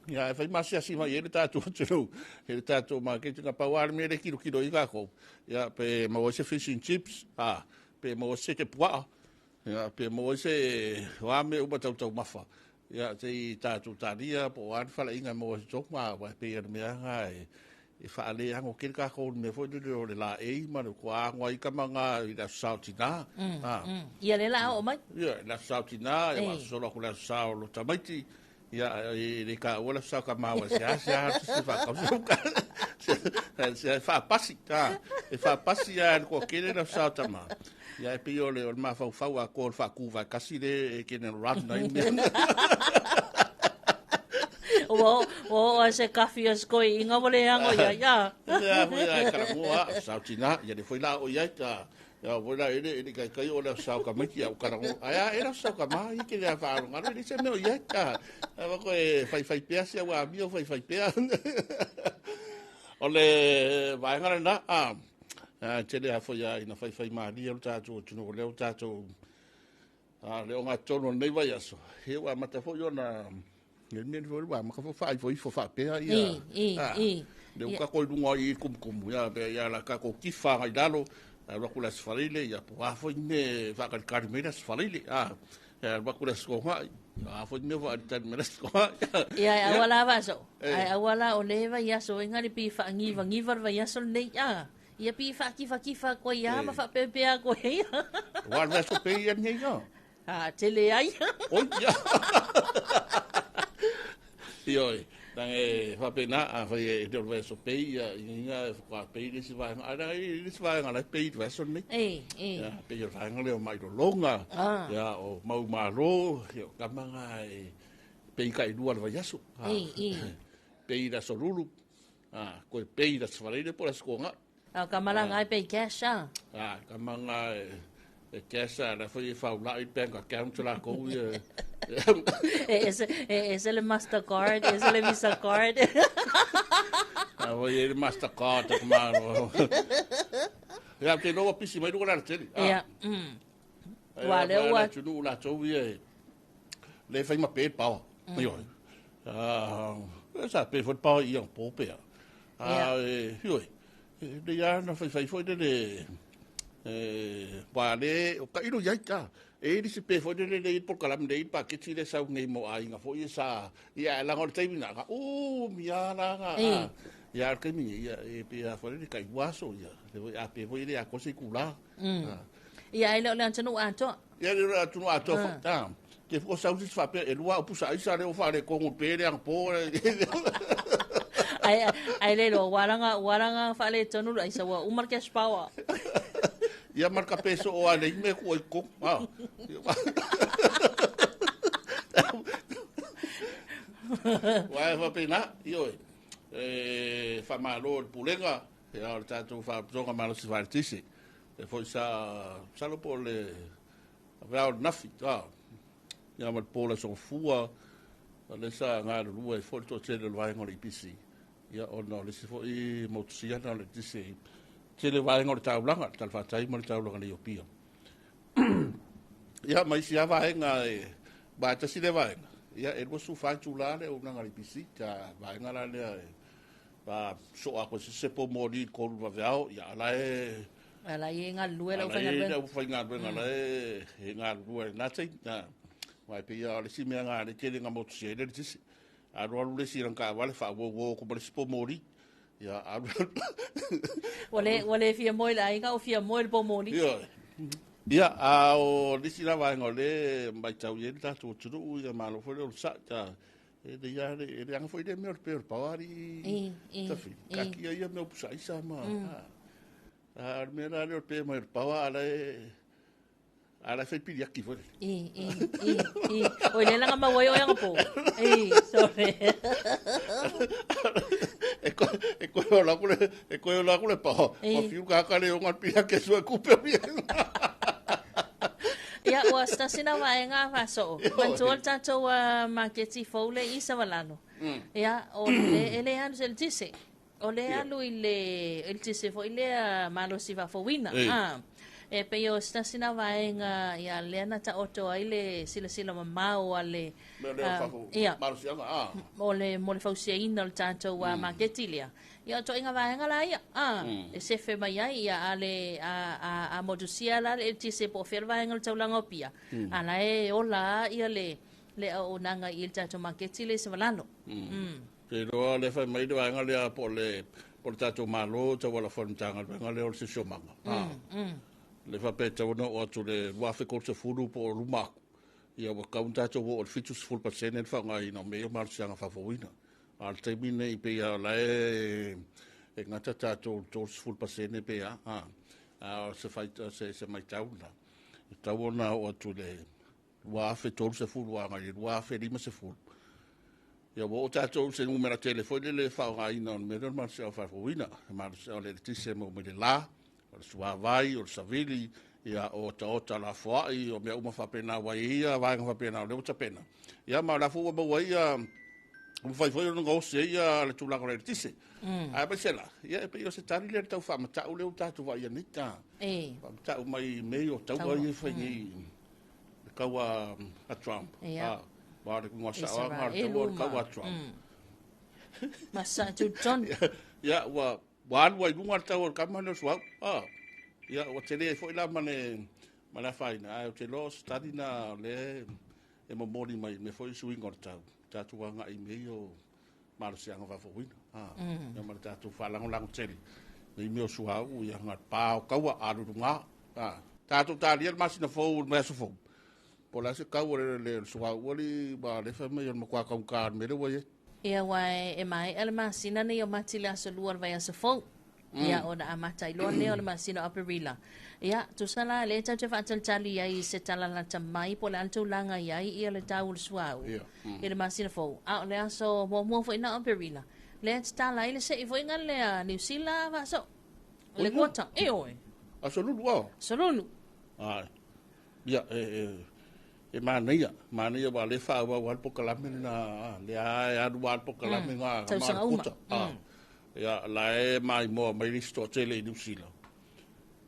Ia, e fai ma asiasi mai ai le tatou atunuu i le tatou maketi. Na pau lava le mea lea e kilokilo i ai tatou, ia, pe maua ai se fish and chips, pe maua ai se seke puaa, ia, pe maua ai se, o a mea uma tau taumafa, ia, se i tatou talia po o a ni faleaiga e maua ai se tonu, aua e pei o le mea lena e faaleago tele tatou i le mea foi lele o le laei ma le toa ano ai tama na i le Aso Sa o Tina. Ia lea la a oo mai. Ia, le Aso Sa o Tina, ia faasosolo atu le Aso Sa o lo tamaiti, ia, e le taua le Aso Sa o tama aua e seasea atu se faatausi. E faapasi, e faapasi lava e le toatele le Aso Sa o tama. Ia, e pei o le mafaufau atoa o le faatuvaetasi lea e kene run ai mea. Ua oo a se kafi o se koiina ua le ano i ai, a. Ia, foi a e talanoa, a sao tina, ia le foi la o i ai, ta, ia foi la ele, ele kai kai o le sao tamaiti, ia o talanoa, ai a, ele sao tama, ia ke lea whaalongalo, ele se mea o i ai, ta, a wako e whai whai pea se ua amio whai whai pea. O le vaega lena, a, tele a foi a ina whai whai malie o le tātou atunuu, o lea o tātou, a, le ogatotonu o lenei vaiaso, ia ua amata foi ona, le mea foi ua amata foi faaifoifo faapea ia, le ua tatou i luga i kumukumu, ia, pe ia la tatou tifa agai lalo, alu atu le Aso Faraile, ia, po o a foi ni mea e faatalitali mai le Aso Faraile, a, alu atu le Aso Toonai, a foi ni mea faatalitali mai le Aso Toonai. Ia, e aua la vaaso, ae aua la o le vaiaso e ngari pi whaangivangiva le vaiaso lenei, a. Ia pi whaakifakifa koe ia ma whaapepea koe ia. Ua le vaiaso pe ia nei ia. A, tele ai. Oi, ia. Ioi, nang e whapena, a whai e te o le vaiaso pe ia, inga inga e whakua pe i le si vaenga, a nang e le si vaenga lai pe i le vaiaso nei. E, e. Ia, pe i o le vaenga leo mai lolonga, ia, o mau malo, ia, o kamanga e pe i kai lua le vaiaso. E, e. Pe i le aso lulu, a, koe pe i le aso whaleile po le aso konga. A ka malanga ai pe i cash, a. A, ka manga e cash, a, la foi e whaulai i bank account la kou ia. E ese, e ese le Mastercard, ese le Visa card. A foi e le Mastercard ta kumaro. Ia, te loa pisi mai luga la tele. Ia. Ua le ua. Tunu la tou ia e. Le fai ma pe pawa. Ioi. Ah, sa pe foi pawa ia po pe. Ah, ioi. Le ia na fai fai foi le e pa le o ka ilo iai ta. E iri se pe foi le le po kalam le pa ke tile sa nei mo ai nga foi sa ia la ngol taimi na o mi a la nga. Ia ke mi ia e pe a foi le kai waso ia. Le foi a pe foi le a ko se kula. Ia ai le o le atunu atoa. Ia le o atunu atoa foi ta. Ke fo sa usi fa pe e lua o pusa ai sa le o fa le kongo pe le ang po. Ai ai le lo waranga waranga fa le tonu ai sa wa umar cash power. Ia marka peso o ale me ku ai ko. Ah. Wa fa pe na io e fa malo le pulega ia o le tatou faalapotopotoga malosi faaletise e foi sa masalo po o le avea o le nafi a ia ma le po o le aso gafua o lea sa galulue ai foi le toatele o le vaega o le EPC ia ona o le isi foi motusia lena o le eletise i tele vaega o le taulaga, le talafatai ma le taulaga nei o Apia. Ia ma isi lava vaega e vae tasi lea vaega ia e 24 itula le auaunaga a le EPC ta vaega la lea e Pa so a ko se po mo ni ko lu vaveao ia ala e Ala i e galulue lau ala e faigaluega. le aufaigaluega la e galulue na tai na mai pe ia le si mea nga le tele nga motu se le tisi alu alu le si lan ka vale fa wo wo ko le si po mori ia alu Ua le fia moe le aiga, ua fia moe le pomoli. Ia ia a o le si la vaega o le matau i ai le tatou atunuu ia malo foi le onosai ta e le ia le e leaga foi le mea o le pe o le paoa I, i, tafi i. kakia ia mea o pusaisa ma a o le mea la lea o le pe mai o le paoa ala e ala e fai piliaki foi I, i, i, i. O le langa maua ai o anga po. I, sorry. E koe e koe o la kule e koe o la kule paoa I. o fiu ka ka le o ngal piliaki e sua kupe o ia. Ia, ua stasina vaega faasoo. Manatua le tatou maketi fou le i Savalalo. Ia, o le, e le alu se eletise. O le alu i le eletise foi lea malosi faafouina. Ei. Ah, e pei o stasina vaega ia lea na taoto ai le silasila mamao a le Mea lea o fafo ia, malosiaga a mo le mo le fausiaina o le tatou maketi lea. Ia o toaiga vaega la ia. Ah, e sefe mai ai ia a le a a, a motusia la le eletise po o fea le vaega o le taulaga o Apia. A la e ola ia le le auaunaga i le tatou maketi le i Savalalo. Te iloa le fai mai le vaega lea po o le po o le tatou Malo tauala foi i le Matagaluega lea o le Siosiomaga. Le faapea e tatau ona oo atu i le 2030 po o luma atu, ia ua tatau ona tatou oo i le 70% le faaaogaina o mea ia o malosiaga faafouina. A o le taimi lenei pei lava o la e e gata tatou i le 30% pe a, a o se fai, se, se matau lena, e tatau ona oo atu i le 2030 agai i le 2050. Ia ua oo tatou i se numera tele foi lele e faaaogaina o le mea lea o le malosiaga faafouina, le malosiaga o le eletise e maua mai le la, o le suavai, o le savili, ia o otaota lafoai, o mea uma faapena ua i ai ia vaega faapena o lea ua tapena. Ia ma o la foi ua maua ai ia ua mafai foi ona gaosi ai ia le tulaga o le eletise. Ae aemaise la, ia e pei o se tali lea i le tau faamatau lea ua tatou vaaia nei ta. E. Faamatau mai mea ia o taua ia e fai nei le taua a Trump. Ia. Ah, wa le igoa sao lava na o le taua o le taua a Trump. Ma sa tu tonu. Ia, ua ua alu ai i luga le tau o le kama lea o Suauu. Ah, ia, ua tele ai foi la ma le, ma le afaina, ae ou te iloa o se tali lena o lea e momoli mai i mea foi o suiga o le tau, tatou agai i mea ia o malosiaga faafouina. Ah, ia ma le tatou faalagolago tele i mea o suauu, ia, na le pa o taua, alu i luga. Ah, tatou talia le masina fou, le vaiaso fou. Po o le a se tau o le, le, le suauu alii, ma o lea e fai mai o le matua taugata o le mea lea ua i ai. Ia, aua e maea le masina nei o Mati i le aso 2 o le vaiaso fou. Ia, ona amata ai loa lea o le masina o Aperila. Ia, tusa la lea tatou te faatalitali ai i se tala lata mai po o le a le tulaga i ai ia le tau o le suauu i le masina fou. A o le aso muamua foi lena o Aperila, lea e tatala ai le sei foi lea Niu Sila faasoo. Le kuota. E oe. Aso Lulu ao. Aso Lulu. Ai. Ia, e, e, e manaia, manaia ua le faaauau lava le polokalame lena, lea e alu lava le polokalame lena ma Tausaga le uma. kuota. Ia, la e maimoa mai le isi toatele i Niu Sila.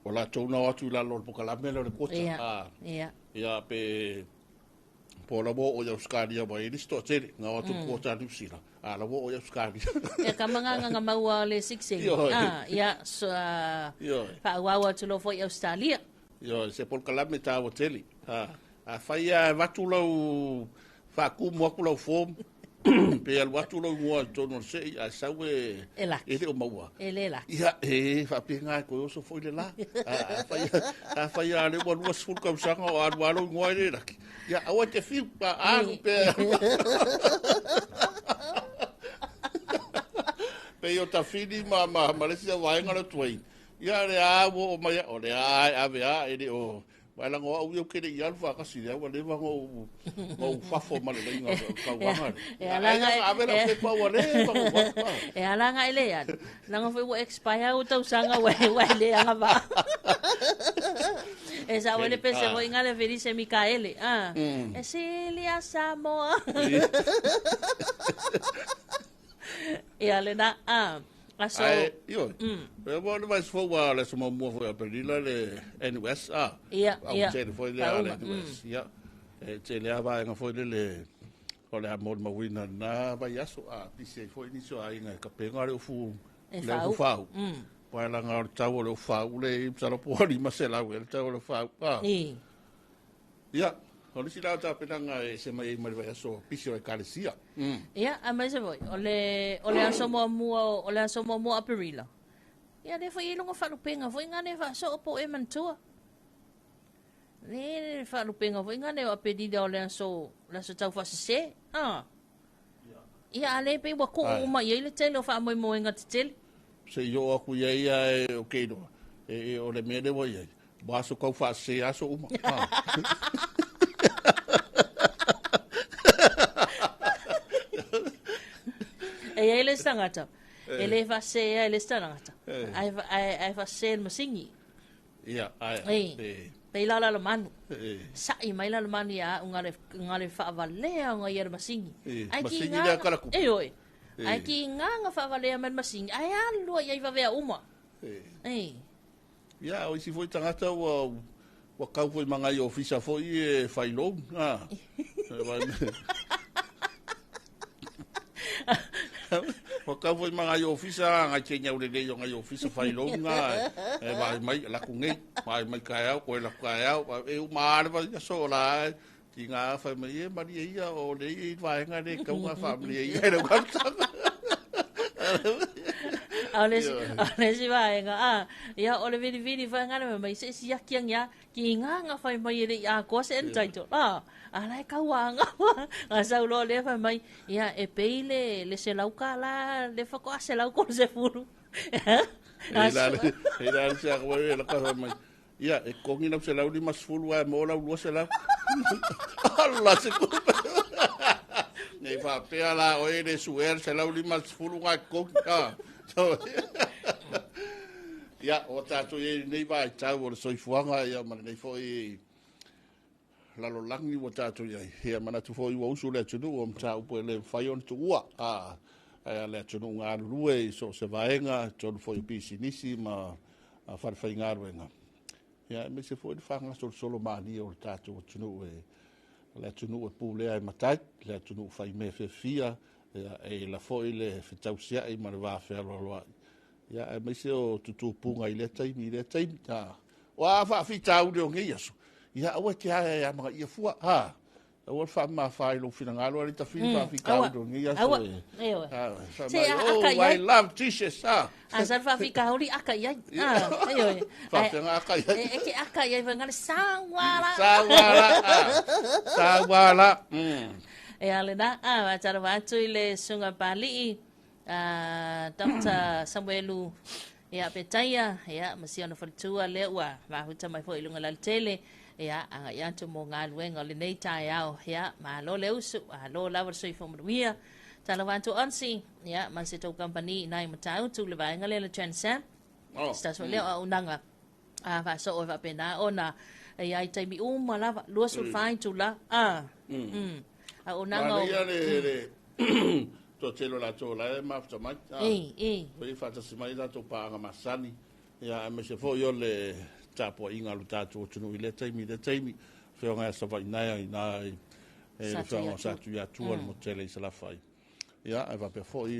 O latou na o atu i lalo o le polokalame lea o le kuota. Ia, ia. Ia, pe po o la ua oo i Ausetalia ua i ai le isi toatele na o atu i le kuota a Niu Sila, a la ua oo i Ausetalia. Ia ka mangagaga maua o le siksegi. Ioe. Ah, ia, so, ah, Ioe. faaauau atu loa foi i Ausetalia. Ioe, se polokalame taua tele. Afai lava e avatu lau faatumu atu lau form pe alu atu lou igoa i totonu o le sei ae sau e E laki. e le o maua. E le laki. Ia, e faapena e toe oso foi le la. Afai afai lava lea ua 20 tausaga o alu lava lou igoa e le laki. Ia, aua e te fiu, alu pea. Pei o Tafini ma ma ma le isi vaega lea tuai. Ia le a ua oo mai o le a e ave a e le o Mai laga o au ia ou te le i alu faatasi lea ua leva ona ou ona ou fafo ma le laina o le tauvaga lea. E ala Ai ona ave lau pepa ua leva ona ou alu. E ala ona e le alu. Leaga foi ua expire ou tausaga ua ua e le agavaa. E sao ai le pese foi nga le Felice Mikaele. Ah. E sili a Samoa. Ia lena. Ah. Aso. Ai, ioe. E ua le vaiaso fou a le aso muamua foi o Aperila le NUS, a. Ia, Au ia. tele foi lea a le Fauma. NUS, ia. E tele lava vaega foi lele O le a molimauina i lena vaiaso, a pisi ai foi nisi o aiga e kapega le ufu, E le faauu. ufu faauu. Mm. Aua leaga o le tau o le ufu faauu lea e i ai, masalo po ua $500 ea le tau o le ufu faauu. A. Ī. Ia, o le isi la o tapenaga e ese mai ai ma le vaiaso pisi o Ekalesia. Mm. Ia, aemaise foi, o le, o le aso muamua o, o le aso muamua o Aperila. Ia, lea foi e i ai luga faalupega foi gane faasoo po o e manatua. Le faalupega foi gane o Aperila o le aso, le aso taufaasese. Ah. Ia, a lea pei ua tuu uma i ai le tele o faamoemoega tetele. Se i oo atu i ai ae ou te iloa, e, o le mea lea ua i ai, ua aso tau faasese aso uma. Ah. E i ai le isi tagata, e le faasese e le isi tagata, ae, ae, ae faasese e le masini. Ia, ae, Ei, e, pei la o le alamanu. E. Sa'i mai le alamanu ia a'u gale, gale faavalea ona ia le masini. E, Ae masini kiga lea kala kupu. E oi. E. Ae kiga na faavalea mai le masini, ae alu ai ai vavea uma. E. Ei. Ia, o isi foi tagata ua, ua kau foi ma nai ofisa foi e fai loan. Ah. Ua kau foi ma nai ofisa, ngai te nyau lelei o ngai ofisa fai loan nga, e vai mai, laku nei, vai mai kaeao, koe laku kaeao, e uma ale vai aso o la, ti ngā whai mai e mari e ia o le i vaenga le kau ngā whaamli e ia e lau kapitanga. A o le isi, a o le isi vaega, a, ia, o le vilivili foi ngale mai mai se isi aki angi a, ki ngā ngā whai mai e le i a koa se entitled, a, a la e kau a ngā, ngā sau loa lea whai mai, ia, e pei le, le se lau ka la, le whako a se lau kolo se furu. E la le, e la le se ako e la ka whai mai. Ia, e kongi lau se lau lima sefulu ae mo lau 200. Ala se kupe. Nei whapea la o e le suer se lau 50 ngā kongi. Ah. Ia, o tātou i nei vai tau o le soifuaga ia ma lenei foi lalolagi ua tātou i ai. Ia manatu foi ua usu le atunuu o mataupu e le mafai ona tuua. Ah, ae a le atunuu galulue i so o se vaega, tonu foi o pisinisi ma falefaigaluega. Ia, aemaise foi le fagasolosolo malie o le tatou atunuu e le atunuu e pulea e matai, le atunuu faimea fiafia, ia, e ila foi le fetausiai ma le va fealoaloai. Ia, aemaise o tutupuga i lea taimi, i lea taimi. Ha. O a faafitauli o nei aso, ia aua e te aea e amagaia fua. Ha. Aua le faamamafa i lou finagalo ale tafili faafitauli o nei aso Aua. e. E oe. Ha, Se mai, a oh, aka i I ai. love Jesus. Ha. A sa faafikauli aka i ai. Ah, e oe. Faafeaga aka i ai. E, e ke aka i ai whangale sawara. Sawara. Ah. Sawara. E ale na, a, a tara wātu i le sunga pāli'i, a, Dr. Samuelu, ia Petaia, ia, ma si ona whalitua lea ua, mahuta mai foi i lunga laletele, ia, anga i atu mō ngā luenga o le nei tae ao, ia, ma lo le usu, a lo lava le soifua manuia, tala wātu onsi, ia, ma se tau kampani i nai matautu le vaenga lea le Transam, Oh. se tasi foi lea o auaunaga, a faasoo e faapena ona e ai taimi uma lava 24 itula a auaunaga o Manaia le, le, toatele o latou la e mafuta mai. Ah. e e Foi faatasi mai tatou paaga masani. Ia, aemaise foi o le tapuaiga a lo tatou atunuu i lea taimi, i lea taimi. Feoga ia Savaʻi nae i na i e le feoga o Satuiatua le motele i Salafai. Ia, e faapea foi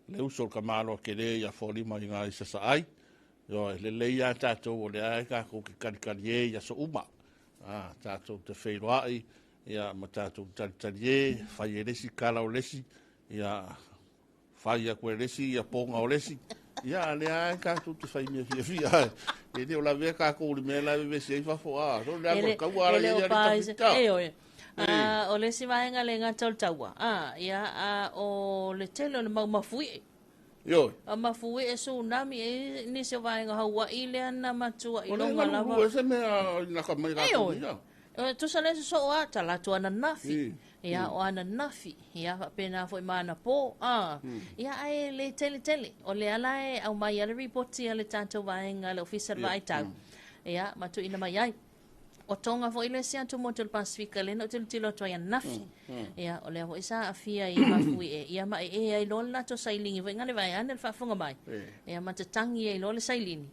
le uso o le kamalo a kele ia foliма i ngā i sasaai. Ioe, lelei lava tatou o lea e tatou te kalikali e i aso uma. Ah, tatou te feiloai, ia, ma tatou talitali e, fai e le isi kala o le isi, ia, fai aku e le isi, ia poga o le isi. Ia, lea e tatou te fai mea fiafia. E le o lavea tatou i le mea la e vevesi ai fafo. Ah, so le e ako le le kaua e ala le ia o ia le pa i se tafita. e oe E, a o le isi vaega le gata o le taua a ia a o le tele o le mau mafuie ioe. a mafuie e tsunami e nisi o vaega Hauaʻi lea na matua i O le loga galulue lava se mea i naka mai e tatou oe ia. E, tusa le sosoo a talatu ana nafi I. ia o ana nafi ia faapena foi ma ana pō a ia ae le tele tele o le ala e aumai ai le ripoti a le tatou vaega le ofisa le Ia. vaitau ia ma tuuina mai ai o tonga foi le isi atu motu o le Pasifika lea na ou tilotilo atu ai ananafi ia o lea foi sa aafia i mafui e ia ma e e ai loa le latou sailigi foi gale vaeane le faafofoga mai E. ia ma tatagi ai loa le sailini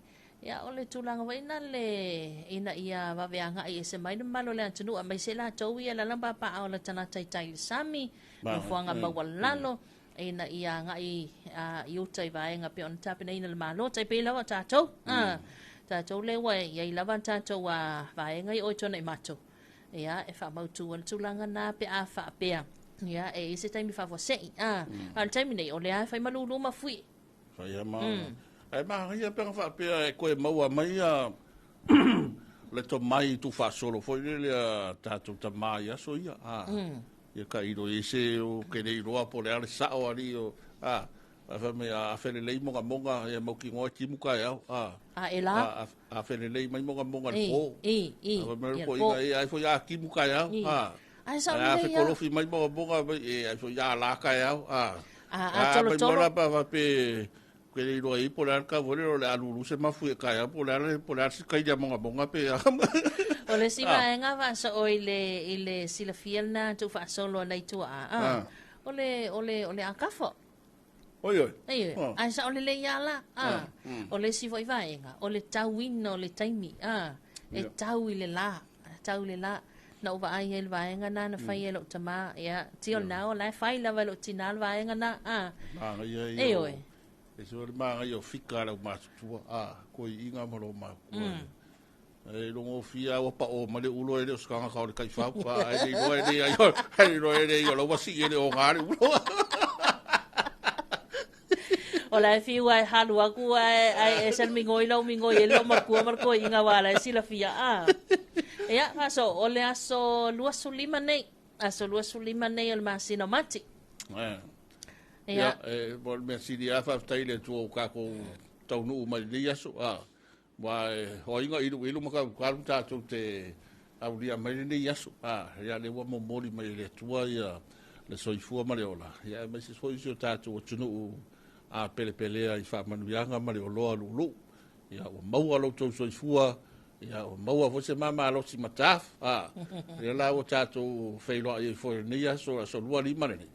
Ia, o le tulaga foi lena le ina ia vave agai ese mai le mamalu o le atunuu aemaise i latou ia e alaala ma papaaao i lata tai i le sami, nofoaga maualalo, ina ia agai i uta i vaega pei ona tapenaina e le Malo, tai pei lava o tatou. Tatou lea ua i ai lava tatou vaega ia o i tuanai matou, ia, e faamautu ai le tulaga lena pe a faapea, ia, e i ai se taimi faafuasei. A o le taimi nei, o lea e fai malulu ma fui. Fai ma ae manaia pe ana faapea e toe maua mai ia le tomai tuufaasolo foi lele a tatou tama i aso ia. A, ia tailo i ai se ou te le iloa po o le a le sao alii o a ae fai mai a felelei mogamoga ia mautinoa e timu taeao. A, A e la? A, a felelei mai mogamoga i le po. I, i, A fai mai ia le le po. toeaina, e ai foi a timu taeao. A, Ai sao a lelei lava. fekolofi mai mogamoga mai e ai foi a la taeao. A, A, a a mai tolotolo. mola pa faapea ke le iloa i po o le a le kau foi lele o le a lulu se mafu i taeao po o le a le po o le a se kaili a mogamoga pe a. O le isi vaega faasoo i le i le silafia lena tuufaasolo a nai tuaa. A, o le o le o le akafa. Oi oi. Ioe, ae sao lelei lava la. A, o le isi foi vaega, o le tauina o le taimi. A, e tau i le la, tau i le la. Na ou vaai ai i le vaega lena na fai e lou tama, ia, till now, o la e fai lava e lou tina le vaega lena. A, Manaia ia. ioe. E se o le manaia o fika a le aumatutua, a, koiina ma lo matua. E logofia ua pao mai le ulo e le o se tagata o le taifau, a, e le iloa e le ai, e le iloa e le ai o la ua sii e le oga le ulo. O la e fiu ai halu aku ai ai e sel migoi lau migoi e lou makua ma le koiina aua la e silafia a. Ia, faaso, o le aso 25 nei, aso 25 nei o le masina o Mati. Ia, Ia, e, mo le mea sili lava faafetai i le Atua ua tatou taunuu mai i lenei aso. A, aua e hoaiga iluilu ma kalukalu tatou te aulia mai lenei aso. A, ia lea ua momoli mai e le Atua ia le soifua ma le ola, ia aemaise foi si o tatou atunuu a pelepelea i faamanuiaga ma le oloa luuluu. Ia ua maua lo outou soifua, ia ua maua foi se mamalosi matafu. A, lea la ua tatou feiloai ai foi i lenei aso, aso 25 lenei.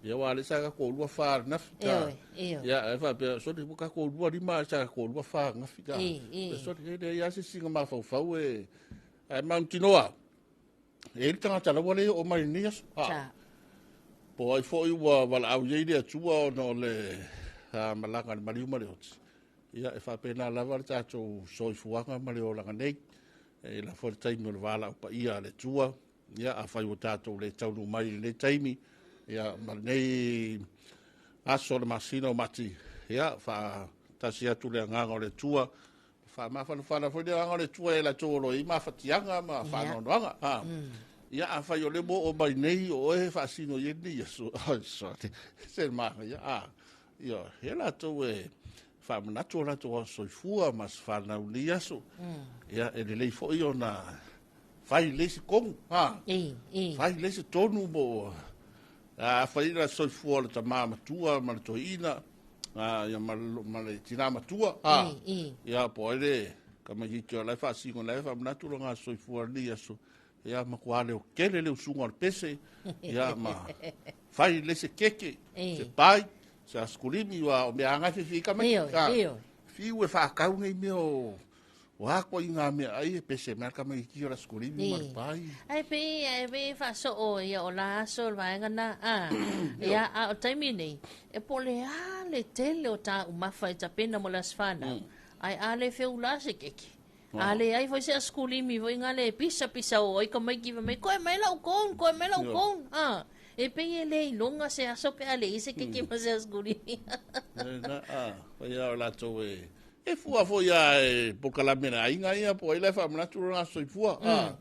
Ia aua o lea sa tatou 24 ananafi. Ioe, ioe. Ia ae faapea, soli, ua tatou 25 ae sa tatou 24 ananafi. I, i. Soli, e leai lava se isi na mafaufau e... Ae mautinoa, e i ai le tagata la ua le oo mai i lenei aso. A, Sa. po o ai foi ua valaau i ai le Atua ona o le malaga a le maliu ma le oti. Ia, e faapena lava le tatou soifuaga ma le olaga nei. E lafo i le taimi o le valaau paia a le Atua. Ia, afai ua tatou le taunuu mai i lenei taimi, ia, ma lenei aso o le masina o Mati, ia, faatasi atu le agaga o le Atua, faamafanafana foi le agaga o le Atua e latou o lo o i ai mafatiaga ma faanoanoaga. A, ia, afai o lea ua oo mai nei o oe e faasino i ai lenei aso, ai, sorry, se manaia, a, ia, e latou e faamanatu o latou aso soifua ma aso fanau i lenei aso. Ia, e lelei foi ona fai le isi tonu, ha? I, i. Fai le isi tonu mo a fai la soifua o le tama matua ma le toeaina, a, ia ma le, ma le tina matua, ha? I, i. Ia, po o ai le tamaitiiti o la e faasino, la e faamanatu lona soifua i lenei aso. Ia, matua leo tele le usuga o le pese, ia, ma fai le isi keke, se pai, se askulimi, ua o mea anga e fifi i tamaiti, Ioe, ha? ioe. Fiu e faatau nei mea o o a koa i ngā mea ai e pese mai le tamaiti o le askulimi ma le pai. Ai pei, ai pei faasoo ia o la aso le vaega na, a. Ia, a o le taimi nei, e po o le a le tele o taumafa e tapena mo le aso fanau, ae a le feula se keke. A leai foi se askulimi foi nga le pisa pisa o ai tamaiti fai mai, koe mai lau cone, koe mai lau cone, a. E pei e le iloga se aso pe a leai se keke ma se askulimi. Na, a, fai a o latou e, e fua foi a e polokalame le aiga ia po o ai la e faamanatu lona aso soifua. A,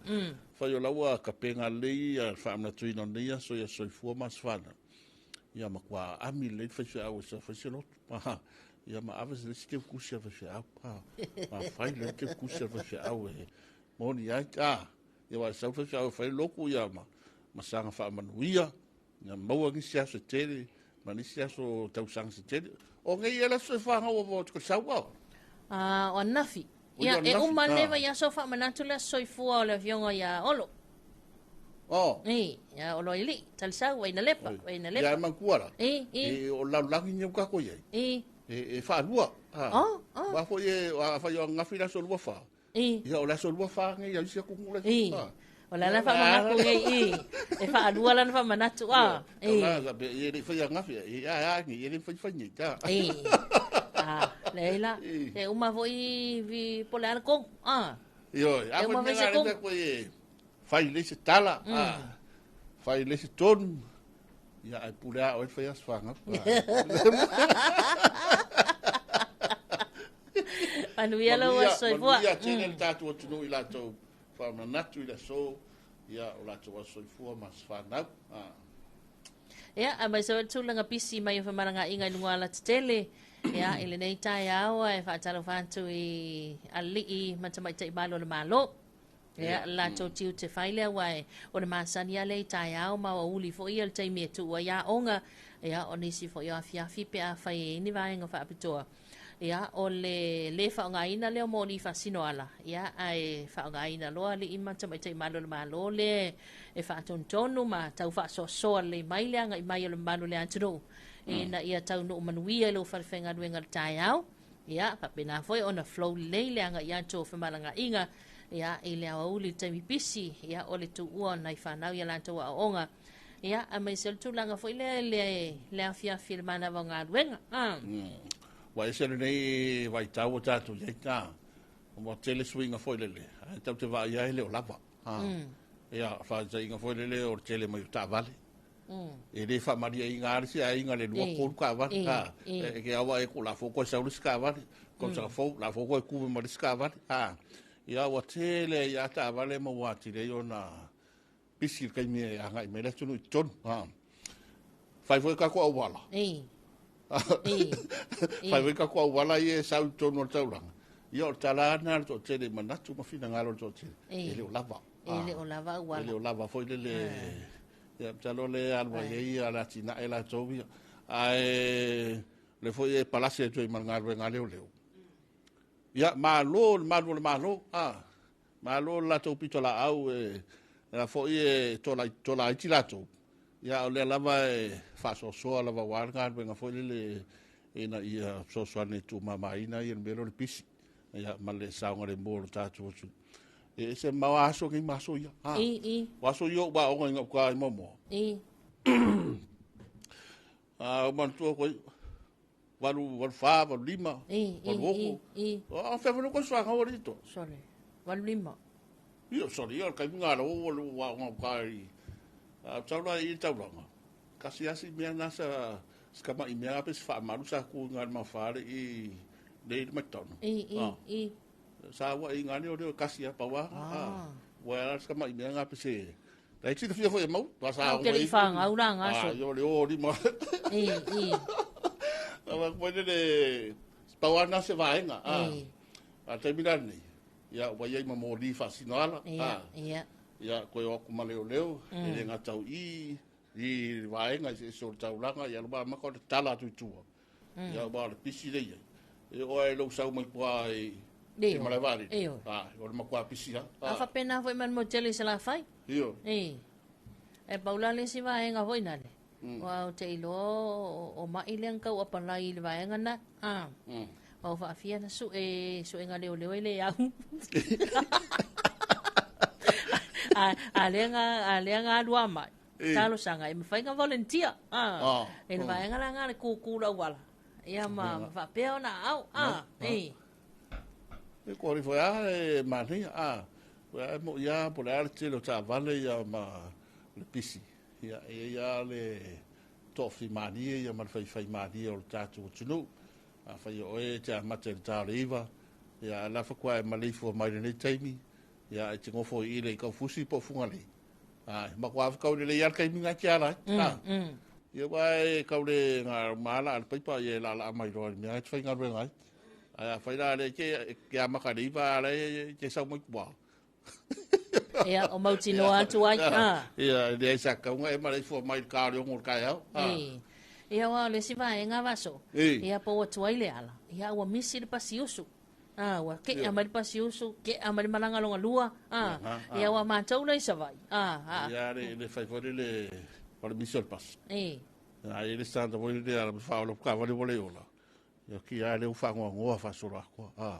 fai o la ua kapega lelei ia le faamanatuina o lenei aso ia soifua ma aso fanau. Ia matua aami lelei le faifeau e sa fai se lotu. A, ia ma ave se le isi teutusi a le faifeau. A, ma fai le teutusi a le faifeau e moni ai. A, ia aua e sau le faifeau e fai le lotu ia ma, ma saga faamanuia. Ia maua nisi aso e tele ma nisi aso tausaga se tele. O nei ia le aso e whangau o vō tuka sau au. A, o ananafi. O Ia, ia e ananafi, uma a. le vaiaso faamanatu le aso soifua o le afioga ia Olo. Oh. I, ia Olo Ailii, Talisau, Vainalepa, Ia Vainalepa. e mantua la. I, i. E o lalolagi ni au kako iai. I. E faalua. Oh, oh. Wa foi e afai o ananafi le aso 24. Ia o le aso 24 nei a isi atunuu le. O le ala faamanatu nei i. E faalua lana faamanatu a. E. La be e le fai angafi e a a ni e le fai fai ni ta. E. A, le la. E uma foi vi po le ala kong. A. Io, a E uma foi foi se me kong. ga ko e fai le se tala. A. Fai le se tonu. Ia ai pule a oi fai as fanga. Manuia lau aso soifua. Manuia tele le tatou atunuu i latou faamanatu i le aso, ia o latou aso soifua ma se fanau. Ah. Ia, a mai sa tulaga pisi mai o femalagaaiga i luga o alatetele. Ia, i lenei taeao e faatalofa atu i alii ma tamaitai malo o le Malo. Ia, latou tiute fai lea aua e o le masani lava lea i taeao ma aoauli foi ia le taimi e tuu ai aoga. Ia, o nisi foi o afiafi pe a fai e i ai ni vaega faapitoa. Ia, o le lē faaaogaina lea o moli faasinoala, ia, ae faaaogaina loa alii ma tamaitai malo o le Malo lea e faatonutonu ma tau faasoasoa lelei mai le agai mai o le mamalu o le atunuu ina ia taunuu manuia i lou falefaigaluega i le taeao. Ia, faapena foi ona flow lelei le agai atu o femalagaaiga, ia, i le aoauli i le taimi pisi, ia, o le tuua o nai fanau i a latou aoaoga. Ia, aemaise o le tulaga foi lea i le afiafi i le manava o galuega. Ua ese lenei vaitau ua tatou i ai ta. Ua tele suiga foi lele, ae tatou te vaai ai e le o lava. Ia, faataitaiga foi lele o le tele mai o taavale. E le faamalieina lava le isi aiga i le lua tolu taavale. E te aua e la foi toe sau le isi taavale, tausaga fou, la foi toe tuve ma le isi taavale. Ia, ua tele ai lava taavale ma ua atili ai ona pisi i le taimi e agai mai le atunuu i totonu. Fai foi tatou auala. Fai foi tatou auala ia e sau i totonu o le taulaga. Ia o le tala lava lena a le toatele i manatu ma finagalo o le toatele. E le o lava. E le o lava auala. E le o lava foi lele. Ia, masalo le alu ai ai le atinae latou ia. Ae le foi e palasi atu ai ma le galuega a leoleo. Ia, malo le malu o le Malo. Malo le latou pitolaau e la foi e tolaiti latou. Ia, o lea lava e faasoasoa lava aua le galuega foi lele ina ia fesoasoani e tuumamaina ia le mea lea o le pisi. Ia, ma le saogalemu o le tatou atunuu. E ese ma aso nei ma aso ia. O aso ia o aoga i gauta i Moamoa. O manatua koe, 8, 84, 85, 86. O fea foi koe suanga o lito. Sorry. 85. Ia, sorry, ia, kai ngā rawa o le wā ngā kai. Taula i taulanga. Kasi asi mea nā sa skama i mea ape se whaamaru sa ku ngā mawhare i nei le McDonald. Sa wa i ngā leo leo kasi a pawa. Wa ara skama i mea ngā pese. Lai tita fia foi e mau. Pa sa Au ke le whangau rā ngā so. Io le o lima. Awa koe le pawa nā se vaenga. A taimi rā nei. Ia, wa iai ma mōli whaasinoala. Ia, koe o aku ma leo leo. E le ngā tau i vaenga i se ese o le taulaga. Ia, luma maka o le tala atu i tua. Ia, wa o le pisi le iai. E oa e lou sau mai pua i Leo. malae vaalele. Io. O le makuā pisi ha. A faapena foi ma le motele i Salafai. Io. E paula le isi vaega foi nale. Ua o te iloa o mai lea na tau apalai i le vaega na. O faafia na sue suega leoleo e le au. A lea nga alua mai. Talosaga e mafai na volunteer. E le vaega la nga le kūkū lauala. Ia ma faapea ona au. E kua rifo ia e mania. Koe a mo ia po le a le tele o taavale ia ma le pisi. Ia e ia le tofi mania ia ma le faifai mania o le tatou atunuu. A fai o e te amata i le tā o le iva. Ia a lafa kua e maleifua mai lenei taimi. Ia e te ngofo i ile i kaufusi po o Fugalei. Ma kua awhakau le lei ala taimi ngā te ala. Ia wa e kau le ngā maala a le paipa ia e la mai loa i mea e te whai ngā ai. Ai a whai rā le ke a maka le iwa ala e te sau mai kua. Ia, o mautinoa atu ai. Ia, le ai sa kaunga e maleifua mai le kā o le ongo o le kai au. Ia, wa o le si vaenga vaso. Ia, pa ua tuai le ala. Ia, ua misi le pasiusu. Ua ke a mai le pasiusu, ke a mai le malanga longa lua. Ia, ua mātou lei sa vai. Ia, le whai whai le o le misi o le pas. Ai le santa foi le ala wha o le ka wale wale ola. Ia ki a le uwhangoa whasoro akoa. Ah.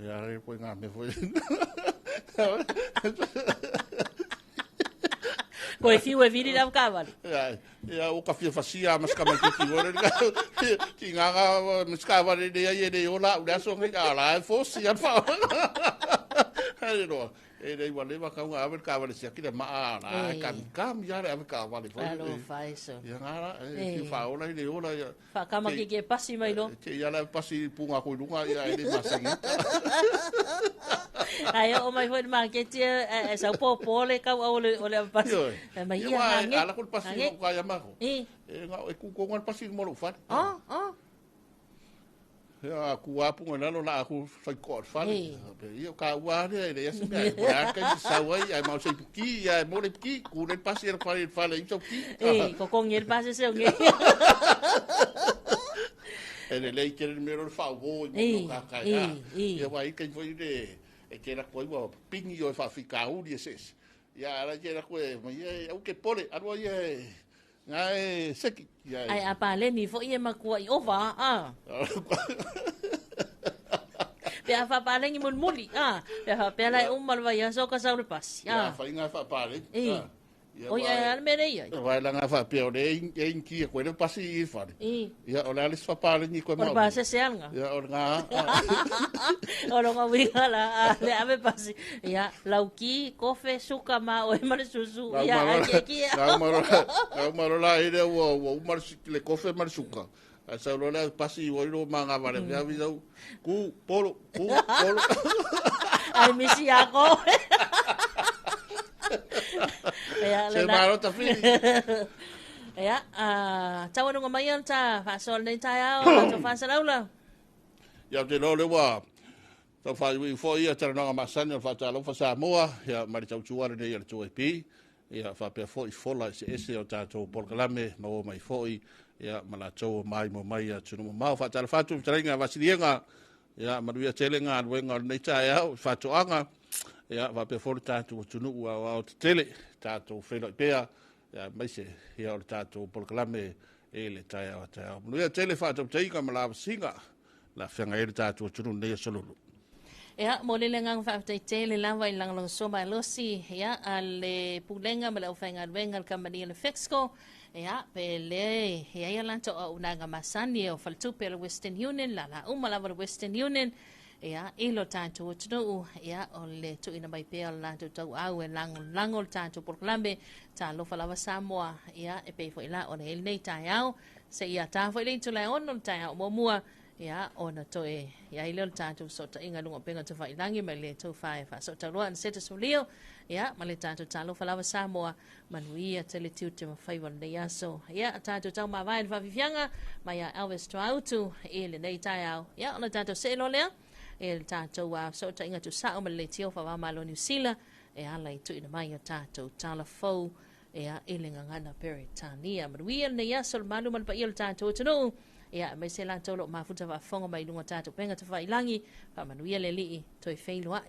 Ia re koe ngā me foi. Koe fiu e viri lau kawale. Ia, ia o ka fia fasia mas ka mai ki wore. Ti ngā ngā mas ka wale ne ai e ola u aso ngai ala e fosi a fa. Hai roa. E nei wale wa ka ngā ave ka wale sia ki le maa la E. kam kam ia le ave ka wale foi. Alo fai so. Ia ngā ra e E. ki wha ola i le ola ia. Whakama ki ke pasi mai lo. Te ia la pasi punga koe lunga ia e le masangi. Ai o mai foi maketi e sau pōpō le kau au le o le pasi. Ioe. E mai Ia ia wa, hange. ala ko le pasi Hange. o ka ia mako. E. E ngā e ku konga le pasi mo lo whare. Oh, oh. Ia ku apu ngai lalo la aku whai koa le whare. E. Ia ka ua rea e le asa mea. E a kai te sau ai, ai mau sei puki, ia e mo le puki, ku le pasi e le whare le whare i tau ki. E, kokongi le pasi se onge. E le lei tere mero le whao wō i E, mo ka kai. e, e. Ia wai kai foi le, e tera koe ua pingi o e whawhika uri e ses. Ia ara tera koe, ma ia e au ke pole, arua ia e, ngā e seki. Ia e. Ai a paleni fo ia makua i ova, ah. Pe a whapalengi mun muli, ah. Pe a whapela e umar vai a soka sau le pasi, Ia ah. whai ngā whapare. E. Ia O ia wai- ale mere ia. Vai la ngā whapea o le e inki e koe le pasi i whare. E. Ia o le alis whapare ni koe O le mau. pasi se alga. Ia o le ngā. O longa winga la a le ave pasi. Ia, lauki, kofe, suka ma o e mare susu. Ia, ai ke ki. Ngā umarola e le ua ua umar le kofe mar suka. A sau lola pasi i oiro ma ngā ware. Ia visau ku polo, ku polo. Ai misi ako. Ia, Se le na. maro ta whiri. Ia, ah, tau anunga mai al ta, whaasol nei tai ao, tātou whaasalaula. Ia te lo le ua. Tau whai ui fo ia tarananga masani o whaatalofa Samoa. Ia mari tau tuara nei a le 2AP. Ia whapea fo i fola se ese o tātou polokalame ma o mai foi. Ia ma la tau o mai mo mai a tunu mau whaatala whatu taringa vasilienga. Ia manuia tele ngā aluenga o nei tae au whaatoanga. Ia whapea fo le tātou o tunu ua o ao te tele. Tātou whenoi pea. Ia maise ia o le tātou polokalame e le tae au tae au. Manuia tele whaatou teinga ma la vasinga. La whianga e le tātou o tunu nei a solulu. Ia, mo le lengang whaaftai tele lava i langalang soma e losi, ia, a le pulenga ma le aufenga luenga le kamani le Fexco, ia, pe le, ia ia lanto o unanga masani o faltupe le Western Union, la la uma lava le Western Union, ia, i lo tātou atunuu, ia, o le tuina mai pea o le latou tau au e lango lango le tātou polokalame, tā lofa lava Samoa, ia, e pei foi la o le hele nei tae au, se ia tā foi le itula e ono le tae au mua, ia, ona toe, ia i leo le tātou sota inga lunga penga te whailangi, mai le tau whae wha sota roa na seta solio, ia, ma le tātou talofa lava Samoa, manuia te le tiu te mawhaiwa nei aso. Ia, tātou tau mawai le whawhiwhianga, mai a Elvis Tuautu, e le nei tai au. Ia, ona tātou se elo lea, e le tātou sota inga tu sao ma le tio whawa malo New Zealand, e ala i tuina mai o tātou talafou, ia, e le ngangana Peretania. Manuia nei aso le malu ma le paia o le tātou atunuu, ia, mai se lātou lo mafuta whaafonga mai lunga tātou penga te whailangi, wha manuia le lii, toi wheiloai.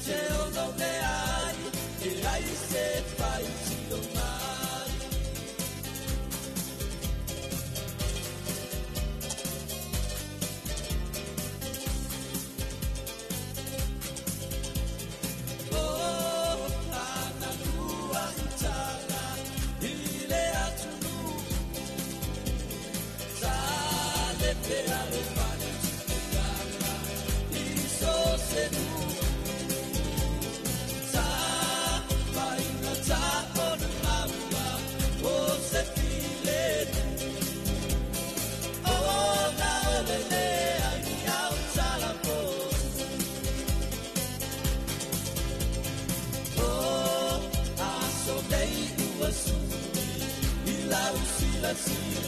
Tell the Yes.